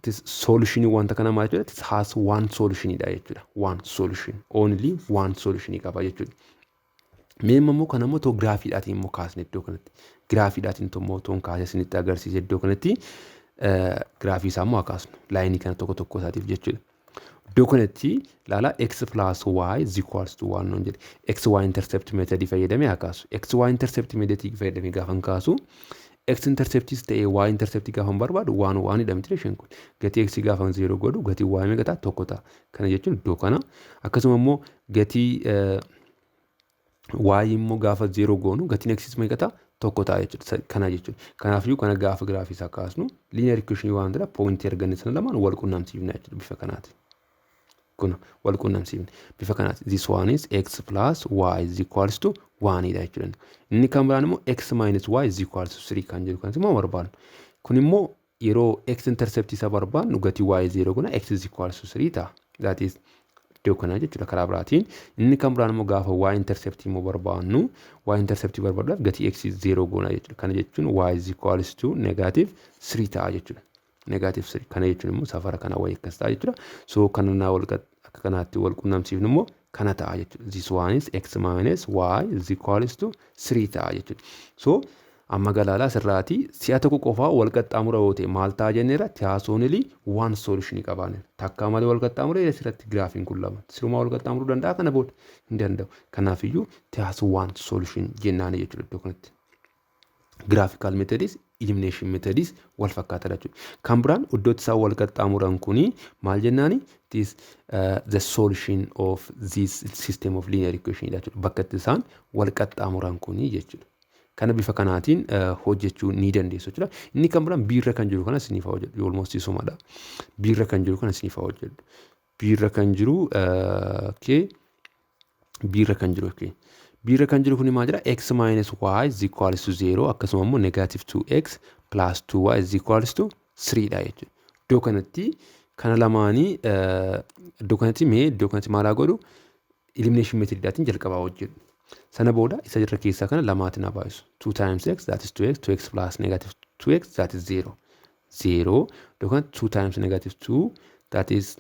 Solutionii wanta kana maal jechuudha? It has one solutionidha jechuudha. One solution. Only one solution qaba jechuudha. Mee immoo kana immoo too giraafiidhaatiin immoo kaasne iddoo kanatti. Giraafiidhaatiin immoo toon kaasee isinitti agarsiise iddoo kanatti, giraafii isaa immoo haa kaasnu. Lineii kana tokko tokko isaatiif jechuudha. Iddoo kanatti ilaala, x plus y is equals to 1 nuun jedhe. X y intercept method fayyadamee haa kaasu. X y intercept method fayyadamee gaafa kaasu, x interceptis ta'ee y intercept gaafa barbaadu waan waan hidhamti isheen kun. Gatii x gaafa 0 godhu gatii y meeqa ta'a? Tokko ta'a. Kana jechuun iddoo kana akkasuma immoo gatii y immoo gaafa 0 goonu gatiin x meeqa ta'a? Tokko ta'a jechuudha. Kana jechuudha. Kanaafiyyuu kana gaafa giraafii isaa kaasnu linear equation waan ta'eef pointii arganne sana lamaan wal qunnamsiifna jechuudha bifa kanaati. Kun wal qunnamsiifne bifa kanaati. This one is x plus y is equals to 1 dha jechuudha. Inni kan biraan immoo x minus y is equals to 3 kan jedhu kanas immoo barbaadnu. Kun immoo yeroo x intercept isa barbaadnu gatii y 0 kuna x is equals to 3 ta'a. That is iddoo kanaa jechuudha karaa biraatiin. Inni kan biraan immoo gaafa y intercept immoo barbaadnu, y intercept barbaaduudhaaf gatii x 0 goona jechuudha. Kana jechuun y is equals to negative 3 ta'a jechuudha. Negative 3 kana jechuun immoo safara kana wayii akkas ta'a jechuudha. So kana naa wal akka kanaatti wal qunnamsiifnu immoo kana ta'a jechuudha. This one is x minus y is equals to 3 ta'a jechuudha. So amma galaalaa asirraati si'a tokko qofaa wal qaxxaamura yoo ta'e maal ta'a jenneera? It has only one solution qabaane. Takkaa malee wal qaxxaamura asirratti giraafiin kun lama. Sirumaa wal qaxxaamuruu danda'a kana booda? Hin danda'u. Kanaafiyyuu it has one solution jennaani jechuudha iddoo kanatti. Graphical methodis, elimination methodis wal fakkaataadha jechuudha. Kan biraan iddootti isaan wal qaxxaamuran kuni maal jennaani? It is the solution of this system of linear equation jechuudha. Bakka itti isaan wal qaxxaamuran kuni jechuudha. Kana bifa kanaatiin hojjechuu ni dandeessu jechuudha. Inni kan biraan biirra kan jiru kana isiniif haa hojjedhu. Almost isumadha. Biirra kan jiru kana isiniif haa hojjedhu. Biirra kan jiru, okay. Biirra kan jiru, okay. Biirra kan jiru kuni maal jedha? X minus y is equals to 0, akkasuma immoo negative 2x plus 2y is equals to 3 dha jechuudha. Iddoo kanatti kana lamaanii, iddoo kanatti mee iddoo kanatti maal haa godhu? Elimination methodidhaatiin jalqabaa hojjedhu. Sana booda isa irra keessaa kana lamaatiin haa baay'isu. 2 times x, that is 2x, 2x plus negative 2x, that is 0. 0. Iddoo kanatti 2 times negative 2, that is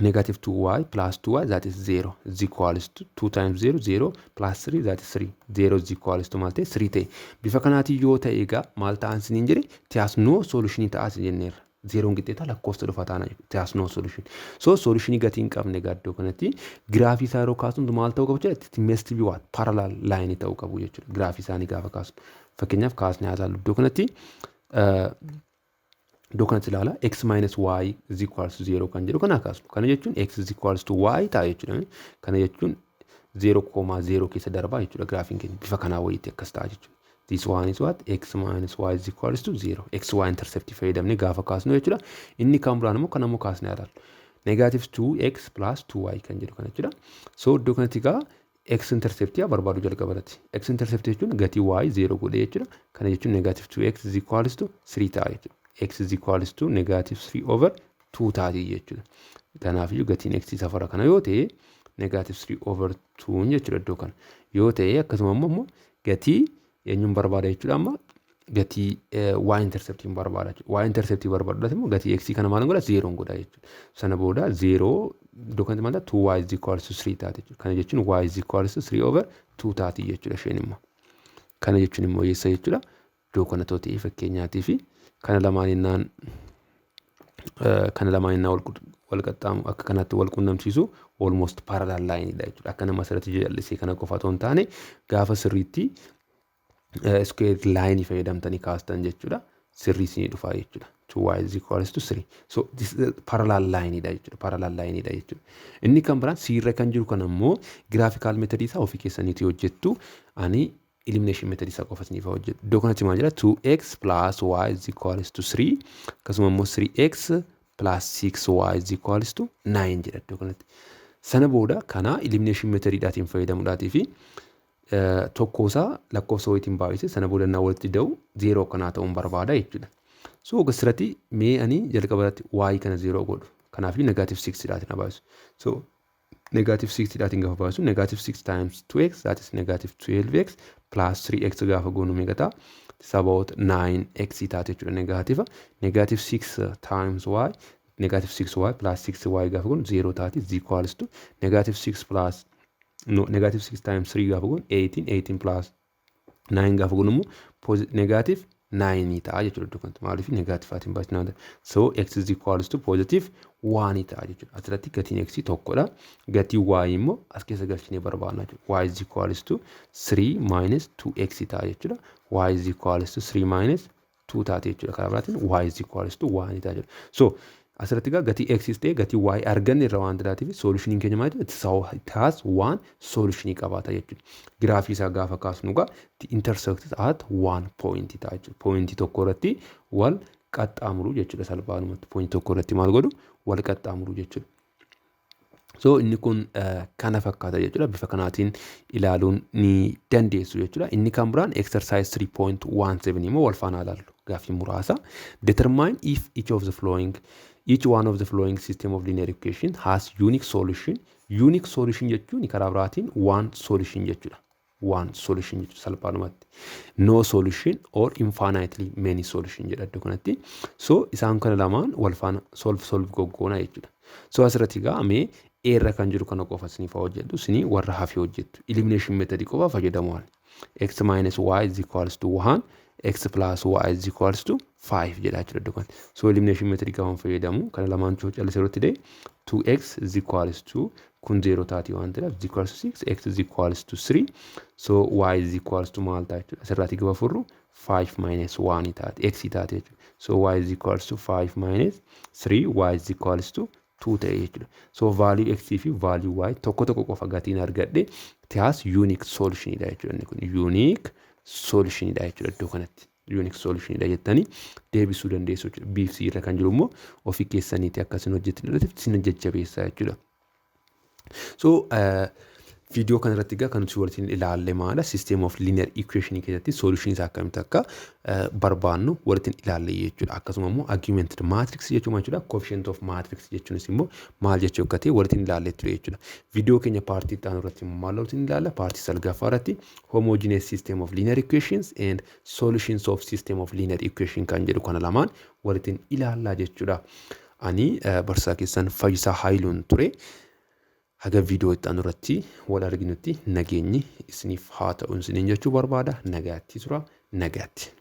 negative 2y, plus 2y, that is 0, is equals to 2 times 0, 0, plus 3, that is 3. 0 is equals to maal ta'e? 3 ta'e. Bifa kanaatiin yoo ta'e egaa maal ta'an siniin jedhe? It has no solution ta'aa sin jenneerra. Zeeroon qixxeetaa lakkoofsa dhufa taana jechuudha. It has no solution. So solutionii gatii hin qabne egaa iddoo kanatti giraafii isaa yeroo kaasnu maal ta'uu qabu jechuudha? It must be what? Parallel line ta'uu qabu jechuudha. Giraafii isaanii gaafa kaasnu. Fakkeenyaaf kaasnee haa ilaallu iddoo kanatti. Iddoo kanatti ilaala, x minus y is equals to 0 kan jedhu kana kaasnu. Kana jechuun x is equals to y ta'a jechuudha. Kana jechuun 0,0 keessa darbaa jechuudha giraafiin keenya bifa kanaa wayiitti akkas ta'a jechuudha. This one is what? X minus y is equals to 0. X y intercept fayyadamnee gaafa kaasnu jechuudha. Inni kan biraan immoo kan ammoo kaasnee ilaallu. Negative 2x plus 2y kan jedhu kana jechuudha. So iddoo kanatti egaa x intercept yaa barbaadu jalqaba irratti. X intercept jechuun gatii y 0 godhee jechuudha. Kana jechuun negative 2x is equals to 3 ta'a jechuudha. X is equals to negative 3 over 2 taati jechuudha. Kanaafiyyuu gatiin x safara kana yoo ta'e negative 3 over 2 jechuudha iddoo kana. Yoo ta'e akkasuma immoo gatii eenyuun barbaada jechuudha? Amma gatii y interceptiin barbaada jechuudha. Y interceptii barbaaduudhaaf immoo gatii x kana maal godha? 0 godha jechuudha. Sana booda 0 iddoo kanatti maal ta'a? 2y is equals to 3 taati jechuudha. Kana jechuun y is equals to 3 over 2 taati jechuudha isheen immoo. Kana jechuun immoo eessa jechuudha? Iddoo kana ta'e fakkeenyaatii fi kana lamaan innaan wal qaxxaamu akka kanatti wal qunnamsiisu almost parallel line dha jechuudha. Akka nama asirratti jallisee kana qofa otoo hin taane gaafa sirriitti square line fayyadamtanii kaastan jechuudha. Sirrii isinii dhufaa jechuudha. 2y is equals to 3. So this is parallel line dha jechuudha. Parallel line dha jechuudha. Inni kan biraan siirra kan jiru kan ammoo graphical method isaa ofii keessaniitii hojjettu. Ani elimination method isaa qofa isiniif hojjedhu. Iddoo kanatti maal jira? 2x plus y is equals to 3, akkasuma immoo 3x plus 6y is equals to 9 jedha iddoo kanatti. Sana booda kana elimination methodidhaatiin fayyadamuudhaatii fi tokko isaa lakkoofsa wayiitiin baay'ise, sana booda innaa walitti da'u zeeroo akkanaa ta'uun barbaada jechuudha. So asirratti mee ani jalqaba irratti y kana 0 godhu. Kanaaf negative 6 dhaatiin haa baasu. So negative 6 dhaatiin gaafa baasu, negative 6 times 2x, that is negative 12x, plus 3x gaafa goonu meeqa ta'a? It's about 9x taate jechuudha negative. Negative 6 times y, negative 6y plus 6y gaafa goonu 0 taati, is equals to negative 6 plus, no, negative 6 times 3 gaafa goonu 18, 18 plus 9 gaafa goonu immoo negative 9 ta'a jechuudha iddoo kanatti. Maaliif negative baasnaa? So x is equals to positive 1 ta'a jechuudha. Asirratti gatiin x tokkodha. Gatii y immoo as keessa galchinee barbaadna jechuudha. Y is equals to 3 minus 2x ta'a jechuudha. Y is equals to 3 minus 2 taate jechuudha. Karaa biraatiin y is equals to 1 ta'a jechuudha. So asirratti egaa gatii x ta'e gatii y arganne irra waan ta'eef, solutioniin keenya maal jechuudha? It has one solutionii qabaata jechuudha. Giraafii isaa gaafa kaasnu egaa intersect at one point ta'a jechuudha. Pointii tokko irratti wal qaxxaamuru jechuudha salphaadhumatti. Pointii tokko irratti maal godhu? Wal qaxxaamuru jechuudha. So inni kun kana fakkaata jechuudha. Bifa kanaatiin ilaaluun ni dandeessu jechuudha. Inni kan biraan exercise 3.17 immoo wal faana ilaallu gaaffii muraasa. Determine if each one of the following system of linear equation has unique solution. Unique solution jechuun karaa biraatiin one solution jechuudha. One solution jechuudha salphaadhumatti. No solution or infinitely many solution jedha iddoo kanatti. So isaan kana lamaan wal faana solve goggoona jechuudha. So asirratti egaa mee A irra kan jiru kana qofa isiniif hojjedhu, isinii warra hafee hojjettu. Elimination method qofa fayyadamu. X minus y is equals to 1, x plus y is equals to 5 jedha jechuudha iddoo kanatti. So elimination method gaafa fayyadamu kana lamaan callisee irratti dee 2x is equals to kun 0 taati waan ta'eef is equals to 6, x is equals to 3, so y is equals to maal ta'a jechuudha? Asirraatti gaafa furru 5 minus 1 taati, x taati jechuudha. So y is equals to 5 minus 3, y is equals to 2 ta'e jechuudha. So value x fi value y tokko tokko qofa gatiin argadhe, it has unique solution dha jechuudha. Inni kun unique solution dha jechuudha iddoo kanatti. Unique solution dha jettanii deebisuu dandeessu jechuudha. B fi C irra kan jiru immoo ofii keessaniiti akkasin hojjettan irratti isin jajjabeessa jechuudha. So viidiyoo kanarratti egaa kan nuti waliin ilaalle maala? System of linear equation keessatti solution isaa akkamitti akka barbaannu waliin ilaalle jechuudha. Akkasuma immoo augmented matrix jechuun maal jechuudha? Coefficient of matrix jechuunis immoo maal jechuu akka ta'e waliin ilaalle ture jechuudha. Viidiyoo keenya partii itti aanu irratti immoo maal waliin ilaalla? Partii salgaffaa irratti homogeneous system of linear equations and solutions of system of linear equation kan jedhu kana lamaan waliin ilaallaa jechuudha. Ani barsiisaa keessan Fayyisaa Haayiluun ture. Haga viidiyoo itti aanu irratti wal arginutti nageenyi isiniif haa ta'u isiniin jechuu barbaada. Nagaatti tura. Nagaatti.